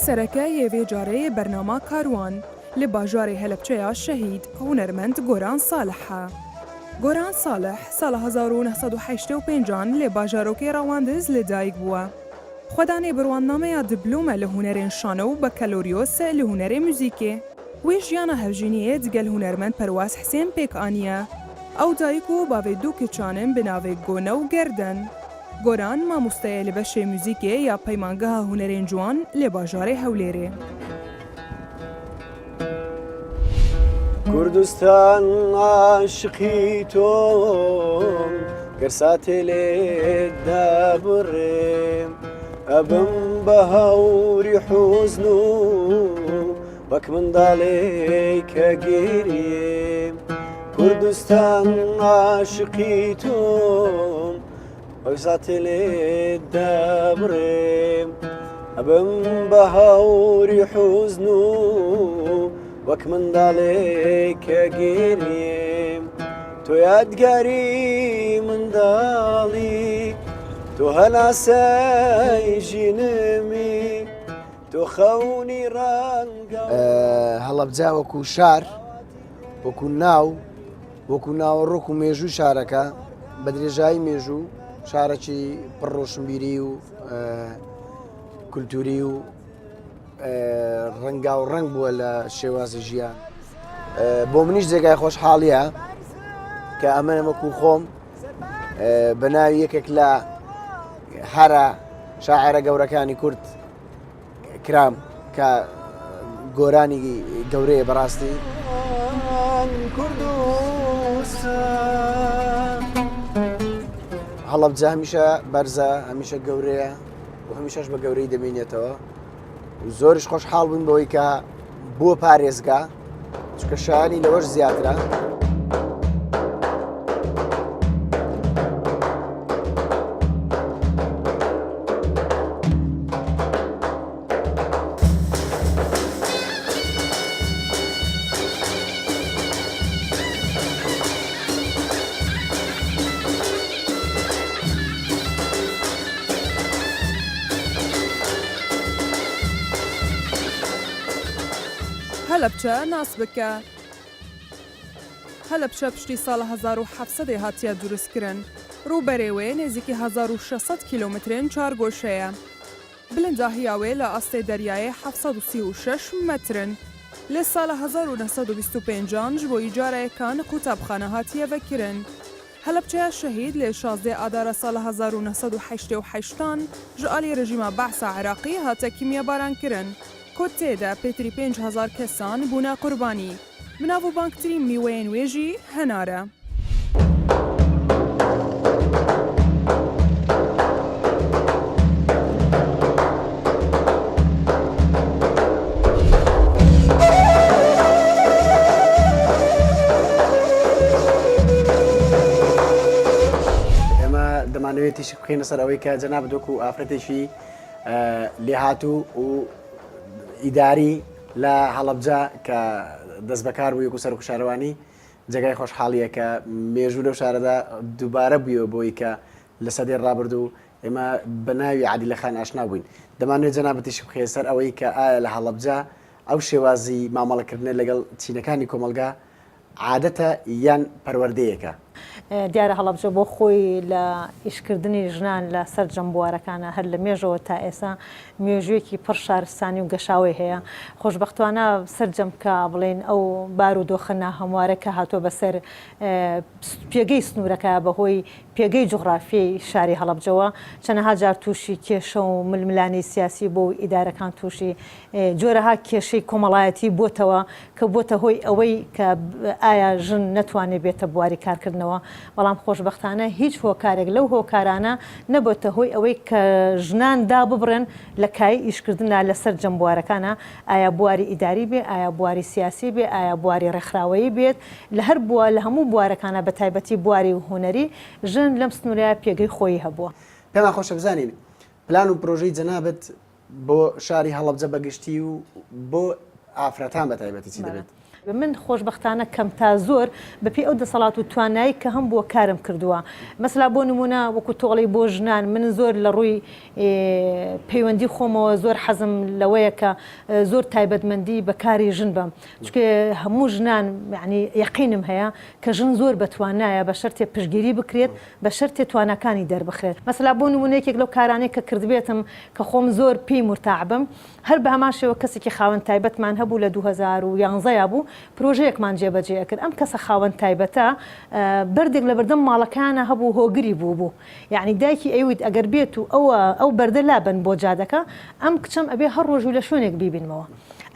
سەرەکە یê vê carê yê bernama Karwan li bajarê Helebçeya Şehîd hunermend Goran Salih e. Goran Salih sala 1985 an li bajarokê Rewandiz li dayik bûye. Xwedanê birwannameya diplome li hunerên şano û bekaloriyos li hunerê muzîkê. Wê jiyana hevjîniyê digel hunermend Perwaz Hisên pêk aniye. Ew dayik û bavê du keçan in bi navê Gone û Gerden. Goran mamosteyê li beşê muzîkê ya Peymangeha Hunerên Ciwan li bajarê Hewlêrê. Kurdistan aşiqî tom ger satê lê dabirêm ebim bi hewrî huzn û wek mindalê ke gêriyê Kurdistan aşiqî tom wek satê lê dabirêm ebim bi hewrî huzn û وەک منداڵێک کە گیریم تۆ یادگاری منداڵی تۆ هەناسەی ژینمی تۆ خەونی ڕەنگە هەڵەبجە وەکو شار وەکو ناو وەکو ناوەڕۆک و مێژوو شارەکە بە درێژایی مێژوو شارەکی پڕ ڕۆشنبیری و کولتوری و ڕەنگاو ڕەنگ بووە لە شێوازی ژیان بۆ منیش جێگای خۆشحاڵیە کە ئەمە وەکو خۆم بە ناوی یەکێک لە هەرە شاعرە گەورەکانی کورد کرام کە گۆرانی گەورەیە بەڕاستی. هەڵەبجە هەمیشە بەرزە هەمیشە گەورەیە و هەمیشەش بە گەورەی دەمینێتەوە و زۆریش خۆشحاڵ بووین بەوەی کە بووە پارێزگا چونکە شایانی لەوەش زیاترە. هەلەبچە ناس بکە. هەلەبچە پشتی ساڵ 1700 هاتیە دروستکردن. ڕووبەرێ وێ نێزیکی 1600 کیلۆمترێن چوارگۆشەیە. بلنداهیا وێ لە ئاستێ دەریایێ 736 مەترن. لە ساڵ 1925 ژ بۆ ئیجارەیەکان قوتابخانە هاتیە ڤەکرن. هەلەبچەیا شەهید لە 16 ئادارە ساڵ 1988 ژ ئالی رژیما بەعسا عراقی هاتە کیمیابارانکردن کو تێدە پێتری 5000 کەسان بوونە قوربانی. بناوبانگترین میوەیێن وێ ژی هەنارە. ئێمە دەمانەوێت تیشک بخەینە سەر ئەوەی کە جەنابت وەکو ئافرەتێکی لێهاتوو و ئیداری لە هەڵەبجە کە دەستبەکار بووی وەکو سەرۆک شارەوانی جێگای خۆشحاڵیە کە مێژوو لەو شارەدا دووبارە بوویەوە بۆی کە لە سەدەی ڕابردوو ئێمە بە ناوی عادیلە خان ئاشنا بووین دەمانەوێت جەنابت تیشک بخەیە سەر ئەوەی کە ئایا لە هەڵەبجە ئەو شێوازی مامەڵەکردنە لەگەڵ چینەکانی کۆمەڵگا عادەتە یان پەروەردەیەکە؟ دیارە هەڵەبجە بۆ خۆی لە ئیشکردنی ژنان لە سەرجەم بوارەکانا هەر لە مێژەوە تا ئێسا مێژوویەکی پڕ شارستانی و گەشاوەی هەیە. خۆشبەختانە سەرجەم کە بڵێین ئەو بارودۆخە ناهەموارە کە هاتووە بەسەر پێگەی سنوورەکە بە هۆی پێگەی جوغرافیی شاری هەڵەبجەوە چەنەها جار تووشی کێشە و ململانێی سیاسی بووە و ئیدارەکان تووشی جۆرەها کێشەی کۆمەڵایەتی بۆتەوە کە بۆتە هۆی ئەوەی کە ئایا ژن نەتوانێت بێتە بواری کارکردنەوە، بەڵام خۆشبەختانە هیچ هۆکارێک لەو هۆکارانە نەبۆتە هۆی ئەوەی کە ژنان داببڕێن لە کایەی ئیشکردندا لە سەرجەم بوارەکانا، ئایا بواری ئیداری بێ، ئایا بواری سیاسی بێ، ئایا بواری ڕێکخراوەیی بێت، لە هەر بوا لە هەموو بوارەکانا بە تایبەتی بواری هونەری ژن لەم سنوورەیا پێگەی خۆیی هەبووە. پێمان خۆشە بزانین پلان و پرۆژەی جەنابت بۆ شاری هەڵەبجە بە گشتی و بۆ ئافرەتان بە تایبەتی چی دەبێت؟ من خۆشبەختانە کەم تا زۆر بە پێی ئەو دەسەڵات و توانایی کە هەم بووە کارم کردووە. مەسەلا بۆ نموونە وەکوو تۆڵەی بۆ ژنان من زۆر لە ڕووی پەیوەندی خۆمەوە زۆر حەزم لەوەیە کە زۆر تایبەتمەندی بە کاری ژن بەم چونکە هەموو ژنان یانی یەقینم هەیە کە ژن زۆر بە توانایە بە شەرتێ پشتگیری بکرێت بە شەرتێ تواناکانی دەربخرێت مەسەلا بۆ نموونە یەکێک لەو کارانەی کە کردبێتم کە خۆم زۆر پێی مورتاح بم هەر بە هەمان شێوە کەسێکی خاوەن تایبەتمان هەبوو لە 2011 یا بوو پرۆژەیەکمان جێبەجێ ئەکرد ئەم کەسە خاوەن تایبەتە بەردێک لەبەردەم ماڵەکەیانا هەبوو هۆگری بوو بوو یەعنی دایکی ئەیوت ئەگەر بێت و ئەوە ئەو بەردە لابەن بۆ جادەکە ئەم کچەم ئەبێ هەر ڕۆژ و لە شوێنێک بیبینمەوە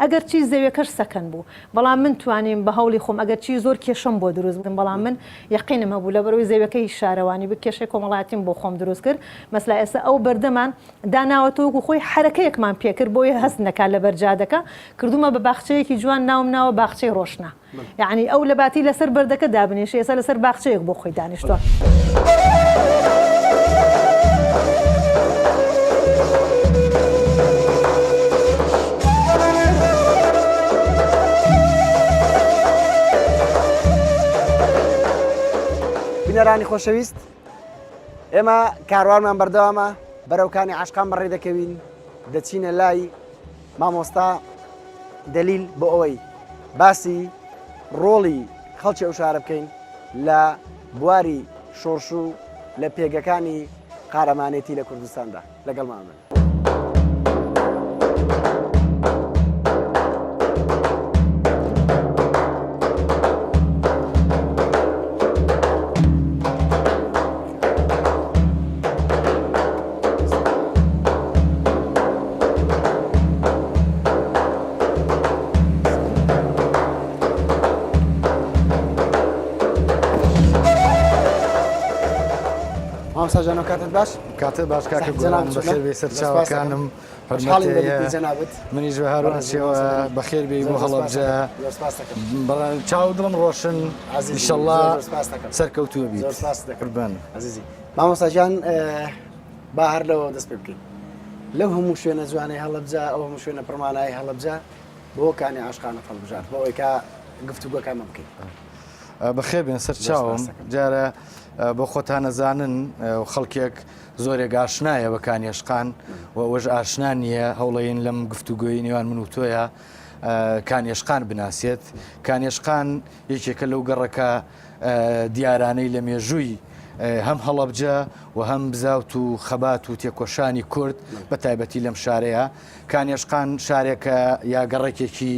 ئەگەر چی زەویەکەش سەکەن بوو بەڵام من توانیم بە هەوڵی خۆم ئەگەر چی زۆر کێشەم بۆ دروست بوو بەڵام من یەقینم هەبوو لەبەرئەوەی زەویەکە هی شارەوانی بوو کێشەی کۆمەڵایەتیم بۆ خۆم دروست کرد مەسلا ئێستا ئەو بەردەمان داناوەتەوە وەکو خۆی حەرەکەیەکمان پێکرد بۆیە هەست نەکات لەبەر جادەکە کردومە بە باخچەیەکی جوان ناوم ناوە باخچەی ڕۆشنا یەعنی ئەو لەباتی لەسەر بەردەکە دابنیشێ ئێستا لەسەر باخچەیەک بۆ خۆی دانیشتوە. بینەرانی خۆشەویست ئێمە کاروانمان بەردەوامە بەرەو کانی عاشقان بەڕێ دەکەوین دەچینە لای مامۆستا دەلیل بۆ ئەوەی باسی ڕۆڵی خەڵکی ئەو شارە بکەین لە بواری شۆڕش و لە پێگەکانی قارەمانێتی لە کوردستاندا لەگەڵمان بن. مامۆستا جان کاتت باش کاتت باش کاکە گۆران بەخێر بێی سەر چاوەکانم منیش بە هەروان شێوە بەخێر بێی بۆ هەڵەبجە چاو دڵم ڕۆشن ئیشەڵڵا سەرکەوتووە بیت قوربان عزیزی مامۆستا گیان با هەر لەوە دەست پێ بکەین لەو هەموو شوێنە جوانەی هەڵەبجە ئەو هەموو شوێنە پڕمانای هەڵەبجە بۆ کانی عاشقانت هەڵبژارد بۆ ئەوەی کە گفتوگۆکانمان بکەین بەخێر بێن سەر چاوم جارە بۆ خۆتان نەزانن خەڵکێک زۆرێک ئاشنایە بە کانیەشقان و ئەوەش ئاشنا نییە هەوڵەین لەم گفتوگۆی نێوان من و تۆیە کانیەشقان بناسێت کانیەشقان یەکێکە لەو گەڕەکە دیارانەی لە مێژووی هەم هەڵەبجە و هەم بزاوت و خەبات و تێکۆشانی کورد بە تایبەتی لەم شارەیە. کانیەشقان شارێکە یا گەڕەکێکی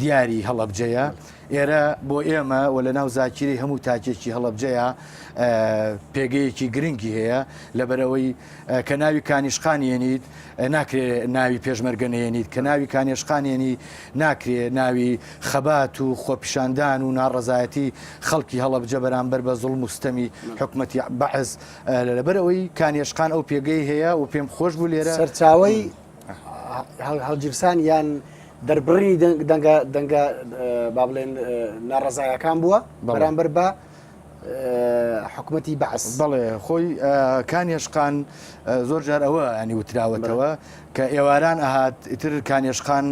دیاری هەڵەبجەیە. ئێرە بۆ ئێمە و لە ناو زاکیرەی هەموو تاکێکی هەڵەبجەیە پێگەیەکی گرنگی هەیە لەبەرئەوەی کە ناوی کانیشقان یەنیت ناکرێ ناوی پێشمەرگە نەیەنیت، کە ناوی کانێشقان یەنی ناکرێ ناوی خەبات و خۆپیشاندان و ناڕەزایەتی خەڵکی هەڵەبجە بەرامبەر بە زوڵم و ستەمی حکومەتی بەعس لەبەر ئەوەی کانێشقان ئەو پێگەی هەیە و پێم خۆش بوو لێرە سەرچاوەی هەڵگیرسان یان دەربڕینی دەنگە دەنگە با بڵێن ناڕەزایەکان بووە بەرامبەر بە حکومەتی بەعس. بەڵێ خۆی کانیەشقان زۆر جار ئەوە ینی وتراوەتەوە کە ئێواران ئەهات ئیتر کانیەشقان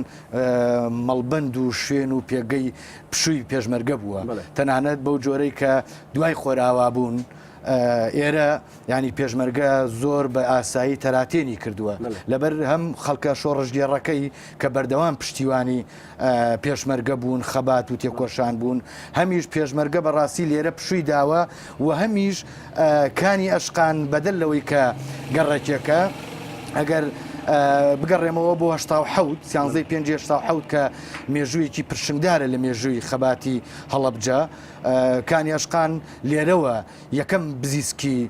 مەڵبەند و شوێن و پێگەی پشووی پێشمەرگە بووە تەنانەت بەو جۆرەی کە دوای خۆراوا بوون ئێرە ینی پێشمەرگە زۆر بە ئاسایی تەراتێنی کردووە لەبەر هەم خەڵکە شۆڕشگێڕەکەی کە بەردەوام پشتیوانی پێشمەرگە بوون، خەبات و تێکۆشان بوون، هەمیش پێشمەرگە بە ڕاستی لێرە پشووی داوە و هەمیش کانی ئەشقان بەدەر لەوەی کە گەڕەکێکە ئەگەر بگەڕێمەوە بۆ 87 سیانزەی پێنج 87 کە مێژوویەکی پرشنگدارە لە مێژووی خەباتی هەڵەبجە کانی ئەشقان لێرەوە یەکەم بزیسکی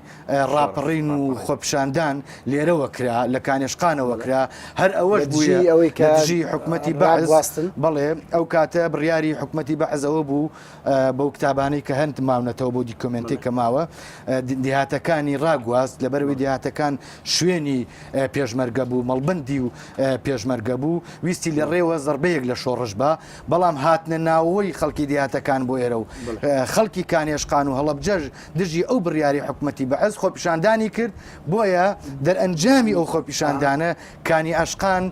ڕاپەڕین و خۆپیشاندان لێرەوە کرا، لە کانێشقانەوە کرا، هەر ئەوەش بوو لە دژی حکومەتی بەعس، بەڵێ ئەو کاتە بڕیاری حکومەتی بەعس ئەوە بوو بەو کتابانەی کە هەن ماونەتەوە بۆ دیکۆمێنتەی کە ماوە دێهاتەکانی ڕاگواست، لەبەرئەوەی دێهاتەکان شوێنی پێشمەرگە بوو. و مەڵبەندی و پێشمەرگە بوو، ویستی لە ڕێوە زەڕبەیەک لە شۆڕش با، بەڵام هاتنە ناوەوەی خەڵکی دێهاتەکان بۆ ئێرە و خەڵکی کانێشقان و هەڵەبجەش دژی ئەو بڕیارەی حکومەتی بەعس خۆپیشاندانی کرد، بۆیە دەرئەنجامی ئەو خۆپیشاندانە کانی عەشقان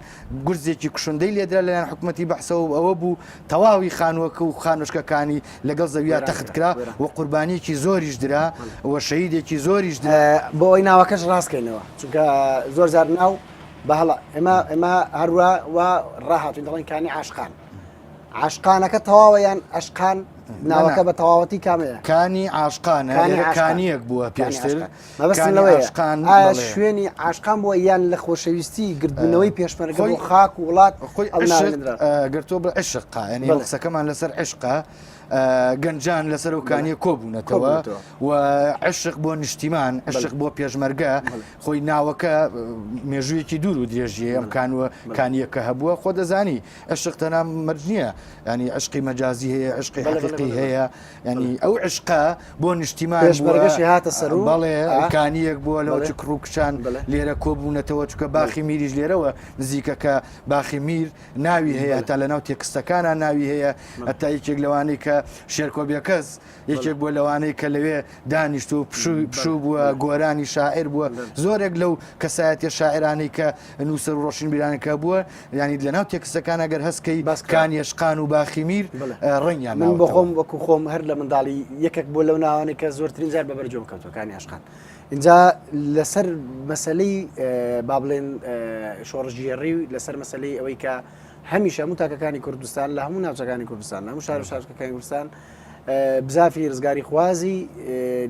گورزێکی کوشندەی لێدرا لەلایەن حکومەتی بەعسەوە و ئەوە بوو تەواوی خانووەکە و خانۆچکەکانی لەگەڵ زەویا تەخت کرا و قوربانییەکی زۆریش درا و شەهیدێکی زۆریش درا. بۆ ئەوەی ناوەکەش ڕاست کەینەوە چونکە زۆر جار ناو بە هەڵە ئێمە ئێمە هەروا وا ڕاهاتوین دەڵێن کانی عاشقان عاشقانەکە تەواوە یان ئەشقان ناوەکە بە تەواوەتی کامەیە؟ کانی عاشقانە کانی عاشقان. کانیەک بووە کانی پێشتر عاشقان. مەبەستم کانی لەوەیە عاشقان ئایا بەڵێ. شوێنی عاشقان بووە یان لە خۆشەویستی گردبوونەوەی پێشمەرگە خۆی بۆ خاک و وڵات خۆی ئەو ناوە عشق نرا؟ گەر تۆ بڵێ عشقە یعنی بەڵێ. قسەکەمان لەسەر عشقە گەنجان لەسەر ئەو کانیە کۆبوونەتەوە کۆبوونەتەوە. و عشق بۆ نیشتیمان عشق بۆ پێشمەرگە خۆی ناوەکە مێژوویەکی دوور و درێژی ئەم کانوە کانیەکە هەبووە خۆ دەزانی عشق تەنها مەرج نییە ینی عشقی مەجازی هەیە عشقی حەقیقی هەیە ینی ئەو عشقە بۆ نیشتیمان پێشمەرگەشی هاتە سەر و بەڵێ کانیەک بووە لەوە چ کوڕ و کچان لێرە کۆبوونەتەوە چکە باخی میریش لێرەوە نزیکەکە باخی میر ناوی هەیە هەتا لەناو تێکستەکانە ناوی هەیە هەتا یەکێک لەوانەی کە شێرکۆ بێکەس یەکێک بووە لەوانەی کە لەوێ دانیشت و پشوو پشوو بووە گۆرانی شاعر بووە زۆرێک لەو کەسایەتە شاعرانەی کە نووسەر و ڕۆشنبیرانەکە بووە ینی لەناو تێکستەکان ئەگەر هەستکەی کانیەشقان و باخی میر ڕەنگیان من بۆ خۆم وەکو خۆم هەر لە منداڵی یەکێک بۆ لەو ناوانەی کە زۆرترین جار بە بەرجۆم کەوتووە کانی عەشقان اینجا لەسەر مەسلەی با بڵێن شۆڕشگێڕی و لەسەر مەسلەی ئەوەی کە هەمیشە هەموو تاکەکانی کوردستان لە هەموو ناوچەکانی کوردستان لە هەموو شار و شارۆچکەکانی کوردستان بزافی ڕزگاریخوازی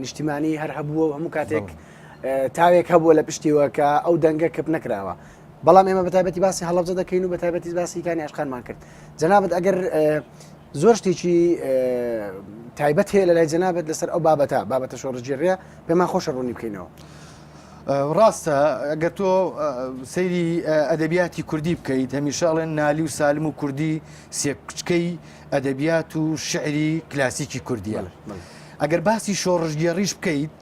نیشتیمانی هەر هەبووە و هەموو کاتێک تاوێک هەبووە لە پشتیوە کە ئەو دەنگە کپ نەکراوە بەڵام ئێمە بەتایبەتی باسی هەڵەبجە دەکەین و بەتایبەتی باسی کانی عشقانمان کرد جەنابەت ئەگەر زۆر شتێکی تایبەت هەیە لە لای جەنابەت لەسەر ئەو بابەتە بابەتە شۆڕشگێڕیە پێمان خۆشە ڕوونی بکەینەوە. ڕاستە ئەگەر تۆ سەیری ئەدەبیاتی کوردی بکەیت هەمیشە ئەڵێن نالی و سالم و کوردی سێکچکەی ئەدەبیات و شعری کلاسیکی کوردیە. ئەگەر باسی شۆڕشگێڕیش بکەیت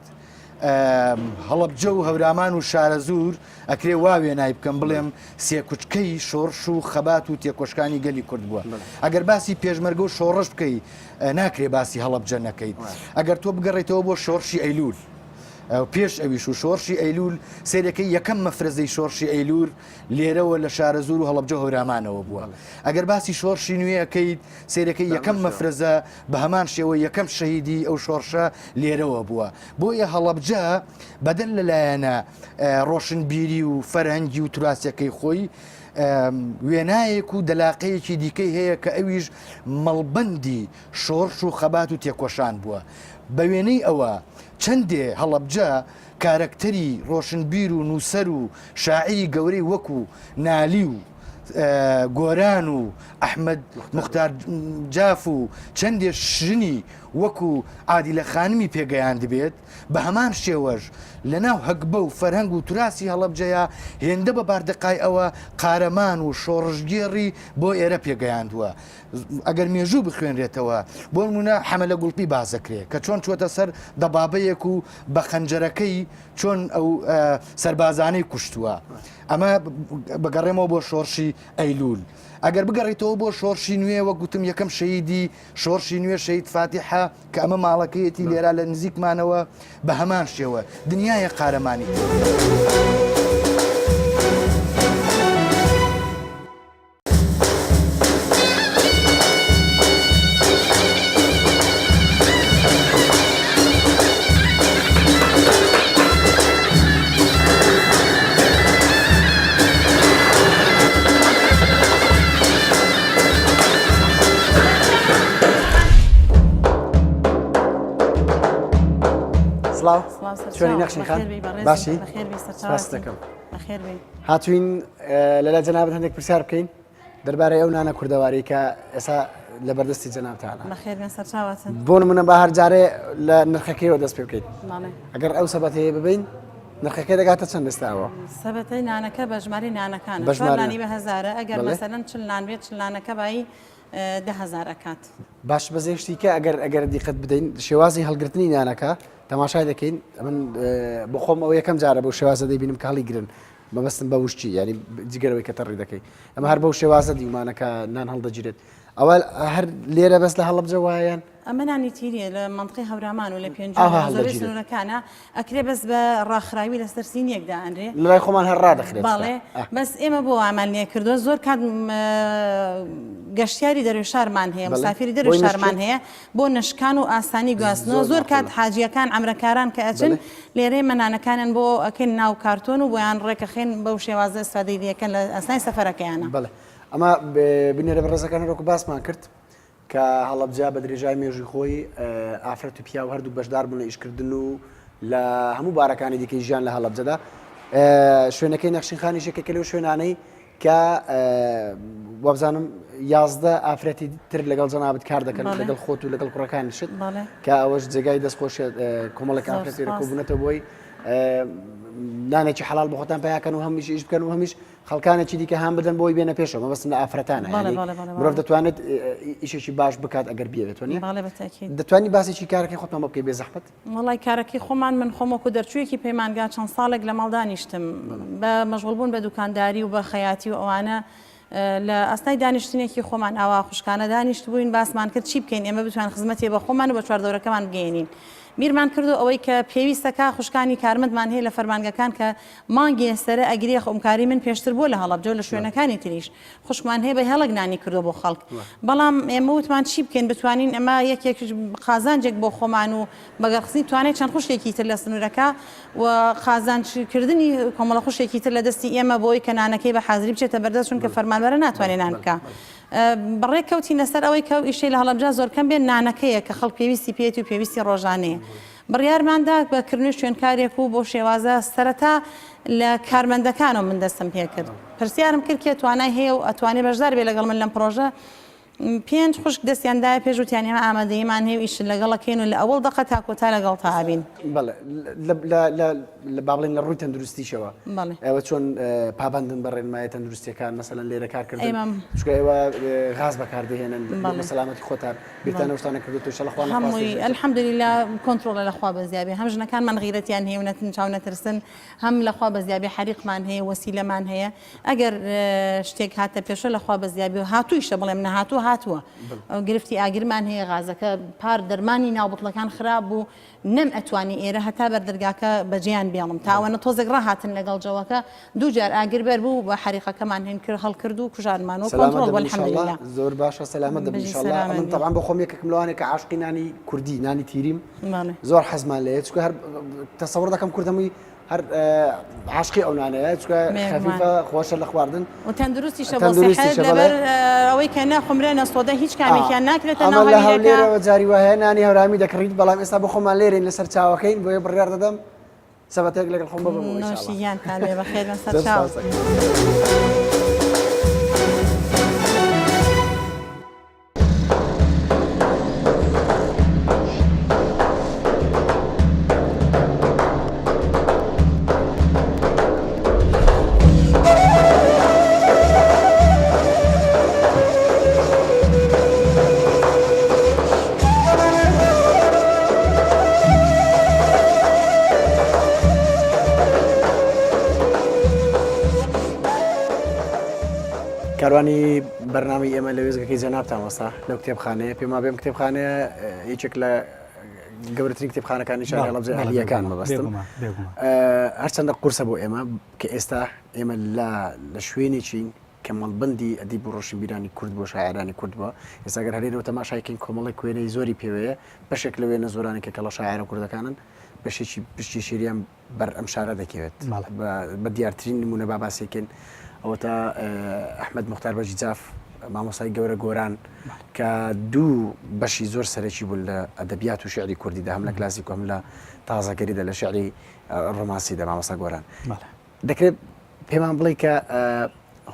هەڵەبجە و هەورامان و شارەزوور ئەکرێ وا وێنای بکەم بڵێم سێکوچکەی شۆڕش و خەبات و تێکۆشکانی گەلی کورد بووە. ئەگەر باسی پێشمەرگە و شۆڕش بکەی ناکرێ باسی هەڵەبجە نەکەیت. ئەگەر تۆ بگەڕێیتەوە بۆ شۆڕشی ئەیلوول پێش ئەویش و شۆڕشی ئەیلوول سەیرەکەی یەکەم مەفرەزەی شۆڕشی ئەیلوور لێرەوە لە شارەزوور و هەڵەبجە و هەورامانەوە بووە. ئەگەر باسی شۆڕشی نوێ ئەکەیت سەیرەکەی یەکەم مەفرەزە بە هەمان شێوە یەکەم شەهیدی ئەو شۆڕشە لێرەوە بووە. بۆیە هەڵەبجە بەدەر لە لایەنە ڕۆشنبیری و فەرهەنگی و توراسیەکەی خۆی وێنایەک و دەلاقەیەکی دیکەی هەیە کە ئەویش مەڵبەندی شۆڕش و خەبات و تێکۆشان بووە. بە وێنەی ئەوە چەندێ هەڵەبجە کارەکتەری ڕۆشنبیر و نووسەر و شاعیری گەورەی وەکو نالی و گۆران و ئەحمەد موختار جاف و چەندێ ژنی وەکو عادیلە خانمی پێگەیاندبێت، بە هەمان شێوەش لە ناو هەگبە و فەرهەنگ و توراسی هەڵەبجەیا هێندە بە باردەقای ئەوە قارەمان و شۆڕشگێڕی بۆ ئێرە پێگەیاندووە. ئەگەر مێژوو بخوێنرێتەوە بۆ نموونە حەمەلە گوڵپی باس دەکرێت کە چۆن چووەتە سەر دەبابەیەک و بە خەنجەرەکەی چۆن ئەو سەربازانەی کوشتووە. ئەمە بگەڕێمەوە بۆ شۆڕشی ئەیلوول. ئەگەر بگەڕێیتەوە بۆ شۆڕشی نوێ وەک گوتم یەکەم شەهیدی شۆڕشی نوێ شەهید فاتیحە کە ئەمە ماڵەکەیەتی لێرە لە نزیکمانەوە بە هەمان شێوە دنیایە قارەمانی تر. سڵاو چۆنی نەخشین خان باشی سپاست دەکەم هاتوین لەلای جەنابت هەندێک پرسیار بکەین دەربارەی ئەو نانە کوردەواری کە ئێستا لە بەردەستی جەنابتانە. بەخێر بێن سەرچاواتن. بۆ نمونە با هەر جارێ لە نرخەکەیەوە دەست پێ بکەین. ئەگەر ئەو سەبەتەیە ببین نرخەکەی دەگاتە چەند ئێستاوە؟ سەبەتەی نانەکە بە ژمارەی نانەکانە. بە ژمارە نانی بە هەزارە ئەگەر مەسەلەن 40 نان بێت 40 نانەکە بایی 10000 ئەکات. باش بەس یەک شتی کە ئەگەر ئەگەر دیقەت بدەین شێوازی هەڵگرتنی نانەکە تەماشای دەکەین من بۆ خۆم ئەو یەکەم جارە بەو شێوازە دەیبینم کە هەڵیگرن. مەبەستم بە وشکی یانی جگە لەوەی کە تەڕی دەکەی ئەمە هەر بەو شێوازە دیومانە کە نان هەڵدەگیرێت ئەوە هەر لێرە بەس لە هەڵەبجە وایە یان؟ ئەمە نانی تیریە لە مەنتقەی هەورامان و لە پێنجوێن ئاها لە زۆربەی هەڵدەگیرێت. سنوورەکانە ئەکرێ بەس بە ڕاخراوی لەسەر سینیەک دائەنرێ. لەلای خۆمان هەر ڕادەخرێت بەڵێ ئا. بەس ئێمە بۆ وامان لێ کردووە زۆر کات م، گەشتیاری دەروێ شارمان هەیە بەڵێ مسافری دەروێ بۆی شارمان نەشکێت؟ هەیە بۆ نەشکان و ئاسانی گواستنەوە زۆر زۆر کات مەعقولە. حاجیەکان عەمرەکاران کە ئەچن بەڵێ. لێرە ئێمە نانەکانیان بۆ ئەکەین ناو کارتۆن و بۆیان ڕێکەخەین بەو شێوازە ئیستفادەی لێکەن لە ئەسنای سەفەرەکەیانا. بەڵێ ئەمە بینەرە بەڕێزەکان هەروەکو باسمان کرد کە هەڵەبجە بە درێژای مێژووی خۆی ئافرەت و پیاو هەردوو بەشدار بوون لە ئیشکردن و لە هەموو بارەکانی دیکەی ژیان لە هەڵەبجەدا شوێنەکەی نەخشین خانیش یەکێکە لەو شوێنانەی کە وابزانم 11 ئافرەتی تر لەگەڵ جەنابت کار دەکەن لەگەڵ خۆت و لەگەڵ کوڕەکانیشت کە ئەوەش جێگای دەستخۆشیە کۆمەڵێک ئافرەت لێرە کۆبوونەتەوە بۆی نانێکی حەڵال بۆ خۆتان پیاکەن و هەمیش ئیش بکەن و هەمیش خەڵکانێکی دیکە هان بدەن بۆی بێنە پێشەوە مەبەستم لە ئافرەتانە بەڵێ، یانی بەڵێ، بەڵێ، مرۆڤ بەڵێ. دەتوانێت ئیشێکی باش بکات ئەگەر بیەوێت وەنیە؟ بەڵێ بە تەئکید. دەتوانی باسێکی کارەکەی خۆتمان بۆ بکەی بێ زەحمەت؟ وەڵای کارەکەی خۆمان من خۆم وەکو دەرچوویەکی پەیمانگا چەند ساڵێک لە ماڵ دانیشتم بە مەشغوڵ بوون بە دوکانداری و بە خەیاتی و ئەوانە لە ئاستای دانیشتنێکی خۆمان ئاوا خوشکانە دانیشتبووین باسمان کرد چی بکەین ئێمە بتوان خزمەتێ بە خۆمان و بە چواردەورەکەمان بگەیەنین بیرمان کردو ئەوەی کە پێویستە کا خوشکانی کارمەندمان هەیە لە فەرمانگەکان کە مانگێ سەرە ئەگرێ خۆمکاری من پێشتر بووە لە هەڵەبجە و لە شوێنەکانی تریش خوشکمان هەیە بە هێڵک نانی کردووە بۆ خەڵک بەڵام ئێمە وتمان چی بکەین بتوانین ئەمە یەکێک قازانجێک بۆ خۆمان و بەگەڕخستنی توانای چەند خوشکێکی تر لە سنوورەکە و قازانج کردنی کۆمەڵە خوشکێکی تر لە دەستی ئێمە بۆی کە نانەکەی بە حازری بچێتە بەردەست چونکە فەرمانبەرە ناتوانێ نان بکا بەڕێک کەوتین لەسەر ئەوەی کە ئەو ئیشەی لە هەڵەبجە زۆر کەم بێ نانەکەیە کە خەڵک پێویستی پێیەتی و پێویستی ڕۆژانەیە بڕیارمان دا بە کردنی شوێنکارێک و بەو شێوازە سەرەتا لە کارمەندەکانەوە من دەستم پێکرد پرسیارم کرد کێ توانای هەیە و ئەتوانێ بەشدار بێ لەگەڵ من لەم پڕۆژە پێنج خوشک دەستیان دایە پێش وتیان ئێمە ئامادەییمان هەیە و ئیشت لەگەڵ ئەکەین و لە ئەوەڵ دەقە تا کۆتا لەگەڵتا ئەبین. بەڵێ لە لە لە لە با بڵێین لە ڕووی تەندروستیشەوە بەڵێ. ئێوە چۆن پابەندن بە ڕێنمایە تەندروستیەکان مەسەلەن لێرە کارکردن ئێمە چونکە ئێوە غاز بەکاردەهێنن بۆ بەڵێ. سەلامەتی خۆتان بیرتان ئەو شتانە کردۆتەوە ئیشەڵا خوا نەخواستە هەمووی الحمدللە کۆنترۆڵە لە خوا بەزیابێ هەم ژنەکانمان غیرەتیان هەیە و نەتن چاو نەترسن هەم لە خوا بەزیابێ حەریقمان هەیە وەسیلەمان هەیە ئەگەر شتێک هاتە پێشە لە خوا بەزیابێ و هاتوویشە بڵێم نەهاتوو هاتووە گرفتی ئاگرمان هەیە غازەکە پار دەرمانی ناو بتڵەکان خراپ بوو نەم ئەتوانی ئێرە هەتا بەر دەرگاکە بەجێیان بێڵم تا ئەوەنە تۆزێک ڕاهاتن لەگەڵ جەوەکە دوو جار ئاگر بەر بوو بە حەریقەکەمان هین کرد هەڵکرد و کوژاندمان و سەلامەت کۆنتڕۆڵ دەبن بوو ان شاء اللە الحمدللە. زۆر باشە سەلامەت دەبن بژی ان شاء اللە سەلامەت من بی. تەبعەن بۆ خۆم یەکێکم لەوانەیە کە عاشقی نانی کوردی نانی تیریم بەڵێ. زۆر حەزمان لێیە چونکە هەر تەسەوڕ دەکەم کورد هەمووی هەر عاشقی ئەو نانەیە چونکە بێگومان. خەفیفە خۆشە لە خواردن و تەندروستیشە بۆ تەندروستیشە سیحەت بەڵێ. لەبەر ئەوەی کە نە خومرە نە سۆدە هیچ کامێکیان ناکرێتە ئەمە ناو لە هەویرەکە. هەولێرەوە جاری وایە نانی هەورامی دەکڕیت بەڵام ئێستا بۆ خۆمان لێرەین لەسەر چاوەکەین بۆیە بڕیار دەدەم سەبەتەیەک لەگەڵ خۆم ببەمەوە نۆشی ئینشاڵڵا. گیانتان بێ بەخێر بن زۆر سەرچاو. سپاس دەکەم. کاروانی بەرنامەی ئێمە لە وێستگەکەی جەنابتان وەستا لەو کتێبخانەیە پێم وابێ ئەم کتێبخانەیە یەکێک لە گەورەترین کتێبخانەکانی شاری هەڵەبجە ئەهلییەکان مەبەستم هەرچەندە قورسە بۆ ئێمە کە ئێستا ئێمە لە لە شوێنێکین کە مەڵبەندی ئەدیب و ڕۆشنبیرانی کورد بووە شاعێرانی کورد بووە ئێستا گەر هەرێرەوە تەماشای کەین کۆمەڵێک وێنەی زۆری پێوەیە بەشێک لە وێنە زۆرانی کە کەڵە شاعێرە کوردەکانن بەشێکی پشتی شێریان بەر ئەم شارە دەکەوێت بە دیارترین نمونە با باسی کەین ئەوەتا ئەحمەد موختار بەگی جاف مامۆستای گەورە گۆران کە دوو بەشی زۆر سەرەکی بوون لە ئەدەبیات و شعری کوردیدا هەم لە کلاسیک و هەم لە تازەگەریدا لە شعری ڕۆمانسیدا مامۆستا گۆران دەکرێت پێمان بڵێ کە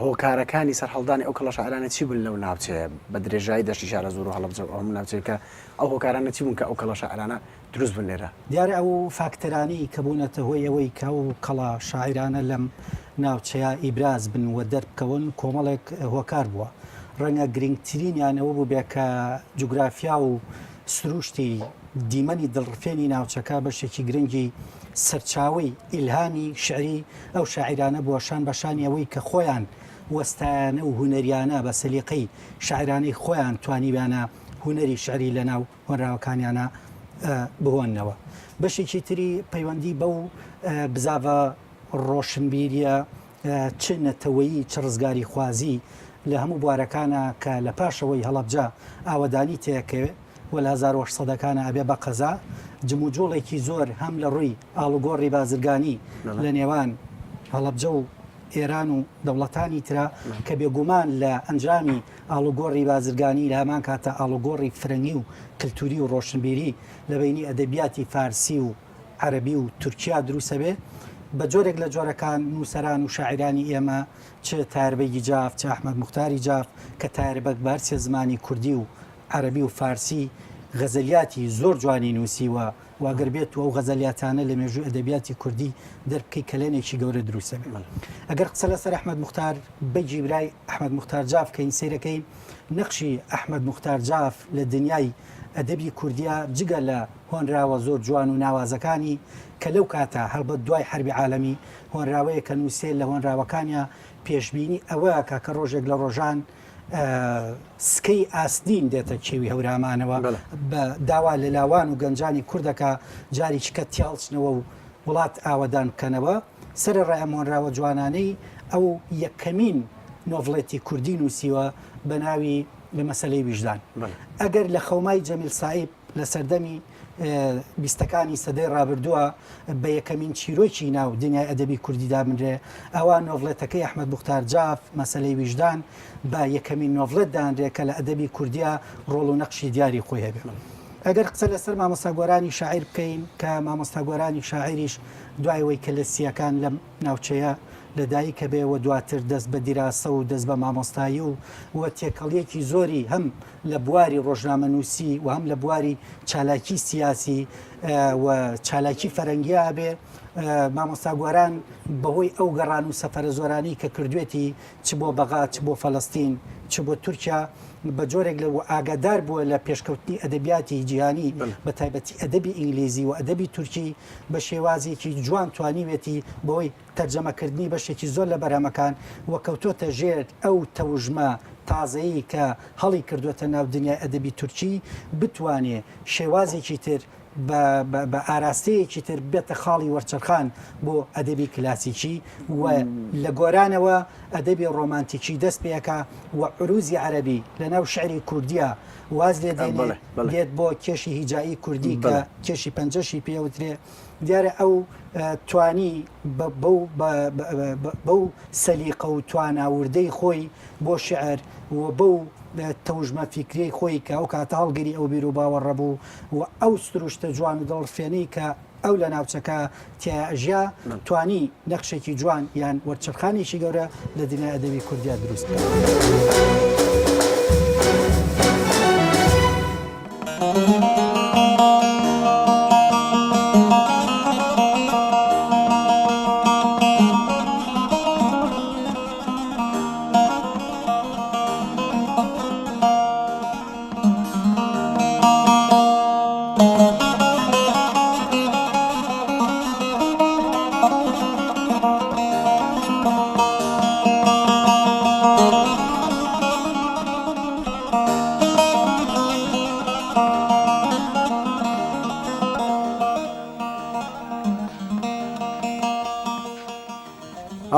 هۆکارەکانی سەرهەڵدانی ئەو کەڵەشاعرانە چی بوون لەو ناوچەیە بە درێژایی دەشتی شارەزوور و هەڵەبجە و ئەو هەموو ناوچەیە کە ئەو هۆکارانە چی بوون کە ئەو کەڵەشاعرانە دروست بوون لێرە؟ دیارە ئەو فاکتەرانەی کە بوونەتە هۆی ئەوەی کە ئەو کەڵە شاعیرانە لەم ناوچەیە ئیبراز بن و دەربکەون کۆمەڵێک هۆکار بووە. ڕەنگە گرینگترینیان ئەوە بووبێ کە جوگرافیا و سرووشتی. دیمەنی دڵڕفێنی ناوچەکە بەشێکی گرنگی سەرچاوەی ئیلهامی شیعری ئەو شاعیرانە بووە شان بە شانی ئەوەی کە خۆیان وەستایانە و هونەریانە بە سەلیقەی شاعیرانەی خۆیان توانیویانە هونەری شیعری لە ناو هۆنراوەکانیانا بهۆننەوە. بەشێکی تری پەیوەندی بەو بزاڤە ڕۆشنبیریە چ نەتەوەیی چ ڕزگاریخوازی لە هەموو بوارەکانا کە لە پاشەوەی هەڵەبجە ئاوەدانی تێکەوێ و لە 1800 ەکانا ئەبێ بە قەزا جموجوڵێکی زۆر هەم لە ڕووی ئاڵوگۆڕی بازرگانی لە نێوان هەڵەبجە و ئێران و دەوڵەتانی ترا کە بێگومان لە ئەنجامی ئاڵوگۆڕی بازرگانی لە هەمان کاتا ئاڵوگۆڕی فرەنگی و کلتوری و ڕۆشنبیری لە بەینی ئەدەبیاتی فارسی و عەرەبی و تورکیا دروسەبێ بە جۆرێک لە جۆرەکان نووسەران و شاعیرانی ئێمە چ تاهیر بەگی جاف چ ئەحمەد موختاری جاف کە تاهیر بەگ بە هەرسێ زمانی کوردی و عەرەبی و فارسی غەزەلیاتی زۆر جوانی نووسیوە و ئەگەر بێت و ئەو غەزەلیاتانە لە مێژووی ئەدەبیاتی کوردی دەربکەی کەلێنێکی گەورە دروسەبێ ئەگەر قسە لەسەر ئەحمەد موختار بەگی برای ئەحمەد موختار جاف کەین سەیرەکەین نەقشی ئەحمەد موختار جاف لە دنیای ئەدەبی کوردیا جگە لە هۆنراوە زۆر جوان و ناوازەکانی کە لەو کاتە هەڵبەت دوای حەربی عالەمی هۆنراوەیەک کە نووسێ لە هۆنراوەکانیا پێشبینی ئەوە ئەکا کە ڕۆژێک لە ڕۆژان سکەی ئاسنین دێتە کێوی هەورامانەوە بە داوا لە لاوان و گەنجانی کورد دەکا جارێکیکە تیاڵچنەوە و وڵات ئاوەدان بکەنەوە. سەرەڕای ئەم هۆنراوە جوانانەی ئەو یەکەمین نۆڤڵێتی کوردی نووسیوە بە ناوی مەسەلەی ویژدان. ئەگەر لە خەومای جەمیل سائیب لە سەردەمی بیستەکانی سەدەی ڕابردووە بە یەکەمین چیرۆکی ناو دنیای ئەدەبی کوردی دابنرێ، ئەوا نۆڤڵێتەکەی ئەحمەد موختار جاف، مەسەلەی ویژدان، بە یەکەمین نۆڤڵێت دانرێ کە لە ئەدەبی کوردیا ڕۆڵ و نەقشی دیاری خۆی هەبێ. ئەگەر قسە لەسەر مامۆستا گۆرانی شاعیر بکەین کە مامۆستا گۆرانی شاعیریش دوای ئەوەی کە لە سییەکان لەم ناوچەیە لە دایک ئەبێ و دواتر دەست بە دیراسە و دەست بە مامۆستایی و و تێکەڵییەکی زۆری هەم لە بواری ڕۆژنامەنووسی و هەم لە بواری چالاکی سیاسی و چالاکی فەرەنگیا ئەبێ مامۆستا گۆران بەهۆی ئەو گەڕان و سەفەرە زۆرانەی کە کردوێتی چ بۆ بەغا چ بۆ فەلەستین چ بۆ تورکیا بە جۆرێک لە ئاگادار بووە لە پێشکەوتنی ئەدەبیاتی جیهانی بە تایبەتی ئەدەبی ئینگلیزی و ئەدەبی تورکی بە شێوازێکی جوان توانیوێتی بەهۆی تەرجەمەکردنی بەشێکی زۆر لە بەرهەمەکان و کەوتۆتە ژێر ئەو تەوژمە تازەیەی کە هەڵی کردۆتە ناو دنیای ئەدەبی تورکی بتوانێ شێوازێکی تر بە ئاراستەیەکی تر بێتە خاڵی وەرچەرخان بۆ ئەدەبی کلاسیکی و لە گۆرانەوە ئەدەبی ڕۆمانتیکی دەست پێ ئەکا و عروزی عەرەبی لە ناو شعری کوردیا واز لێ دێنێ دێت بۆ کێشی هیجائی کوردی کە کێشی پەنجەشی پێ ئەوترێ دیارە ئەو توانی بەو سەلیقە و توانا وردەی خۆی بۆ شیعر و بەو تەوژمە فیکریەی خۆی کە ئەو کاتە هەڵگری ئەو بیروباوەڕە بوو و ئەو سروشتە جوان و دڵڕفێنەی کە ئەو لە ناوچەکە تیایا ئەژیا توانی نەخشێکی جوان یان وەرچەرخانێکی گەورە لە دنیای ئەدەبی کوردیا دروست بکات.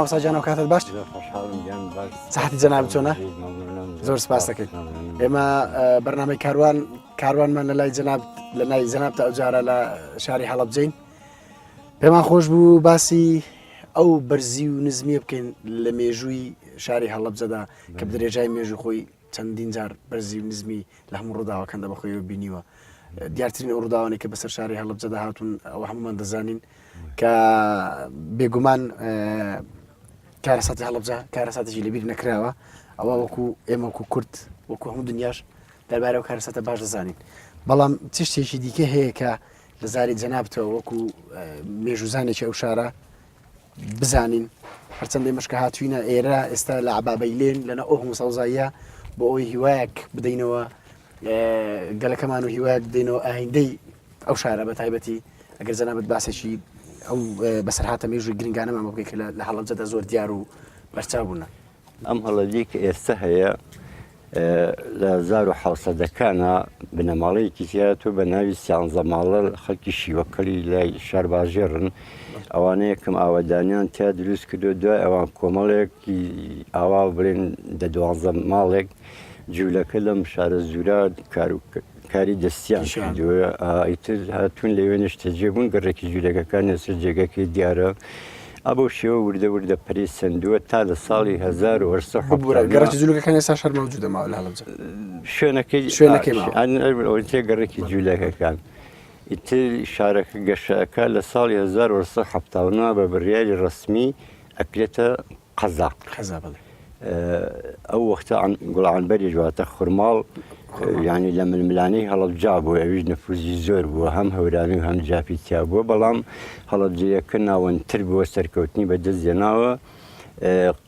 مامۆستا گیان ئەو کاتت باش سەحەتی جەنابت چۆنە زۆر سپاس دەکەین ئێمە بەرنامەی کاروان کاروانمان لە لای جەناب لە لای جەنابتە ئەو جارە لە شاری هەڵەبجەین پێمان خۆش بوو باسی ئەو بەرزی و نزمیە بکەین لە مێژووی شاری هەڵەبجەدا کە بدرێژای مێژوو خۆی چەندین جار بەرزی و نزمی لە هەموو ڕووداوەکاندا بەخۆیەوە بینیوە دیارترین ئەو ڕووداوانەی کە بەسەر شاری هەڵەبجەدا هاتوون ئەوە هەمومان دەزانین کە بێگومان کارەساتی هەڵەبجە کارەساتێکی لەبیر نەکراوە ئەوە وەکو ئێمە وەکو کورد وەکو هەموو دنیاش دەربارەی ئەو کارەساتە باش دەزانین بەڵام چ شتێکی دیکە هەیە کە لە زاری جەنابتەوە وەکو مێژوزانێکی ئەو شارە بزانین هەرچەندە ئێمەش کە هاتوینە ئێرە ئێستا لە عبابەیلێن لەنە ئەو هەموو سەوزاییە بۆ ئەوەی هیوایەک بدەینەوە گەلەکەمان و هیوایەک بدەینەوە ئایندەی. ئەو شارە بە تایبەتی ئەگەر جەنابت باسێکی ئەو بەسەرهاتە مێژووی گرنگانەمان بۆ بکەی کە لە هەڵەبجەدا زۆر دیار و بەرچاو بوونە. ئەم هەڵەبجەی کە ئێستە هەیە لە 1700 ەکانا بنەماڵەیەکی تیا هاتووە بە ناوی سیانزە ماڵە خەڵکی شیوەکەڵی لای شارباژێڕن ئەوانە یەکەم ئاوەدانیان تیا دروست کردو دوای ئەوان کۆمەڵێکی ئاوا بڵێن دە دوانزە ماڵێک جوولەکە لەم شارە زورا کار و کاری دەستیان کردووە ئیتر هاتوون لەوێ نیشتەجێ بوون گەڕێکی جوولەکەکان ئێستا جێگەکەی دیارە ئا بەو شێوە وردە وردە پەرەی سەندووە تا لە ساڵی 1870 گەڕەکی جوولەکەکان ئێستا شەر مەوجودە ماوە لە هەڵەبجە شوێنەکەی شوێنەکەی ماوە. ئەوەی گەڕێکی جوولەکەکان ئیتر شارەکە گەشەکە لە ساڵی 1970 بە بڕیاری ڕەسمی ئەکرێتە قەزا. قەزا بەڵێ. ئەو وەختە گوڵ عەنبەریش واتە خورماڵ یانی لە ململانێی هەڵەبجا بوو ئەویش نفوزی زۆر بووە هەم هەورامی و هەم جافی تیا بووە بەڵام هەڵەبجەیەکە ناوەندتر بووە سەرکەوتنی بەدەست هێناوە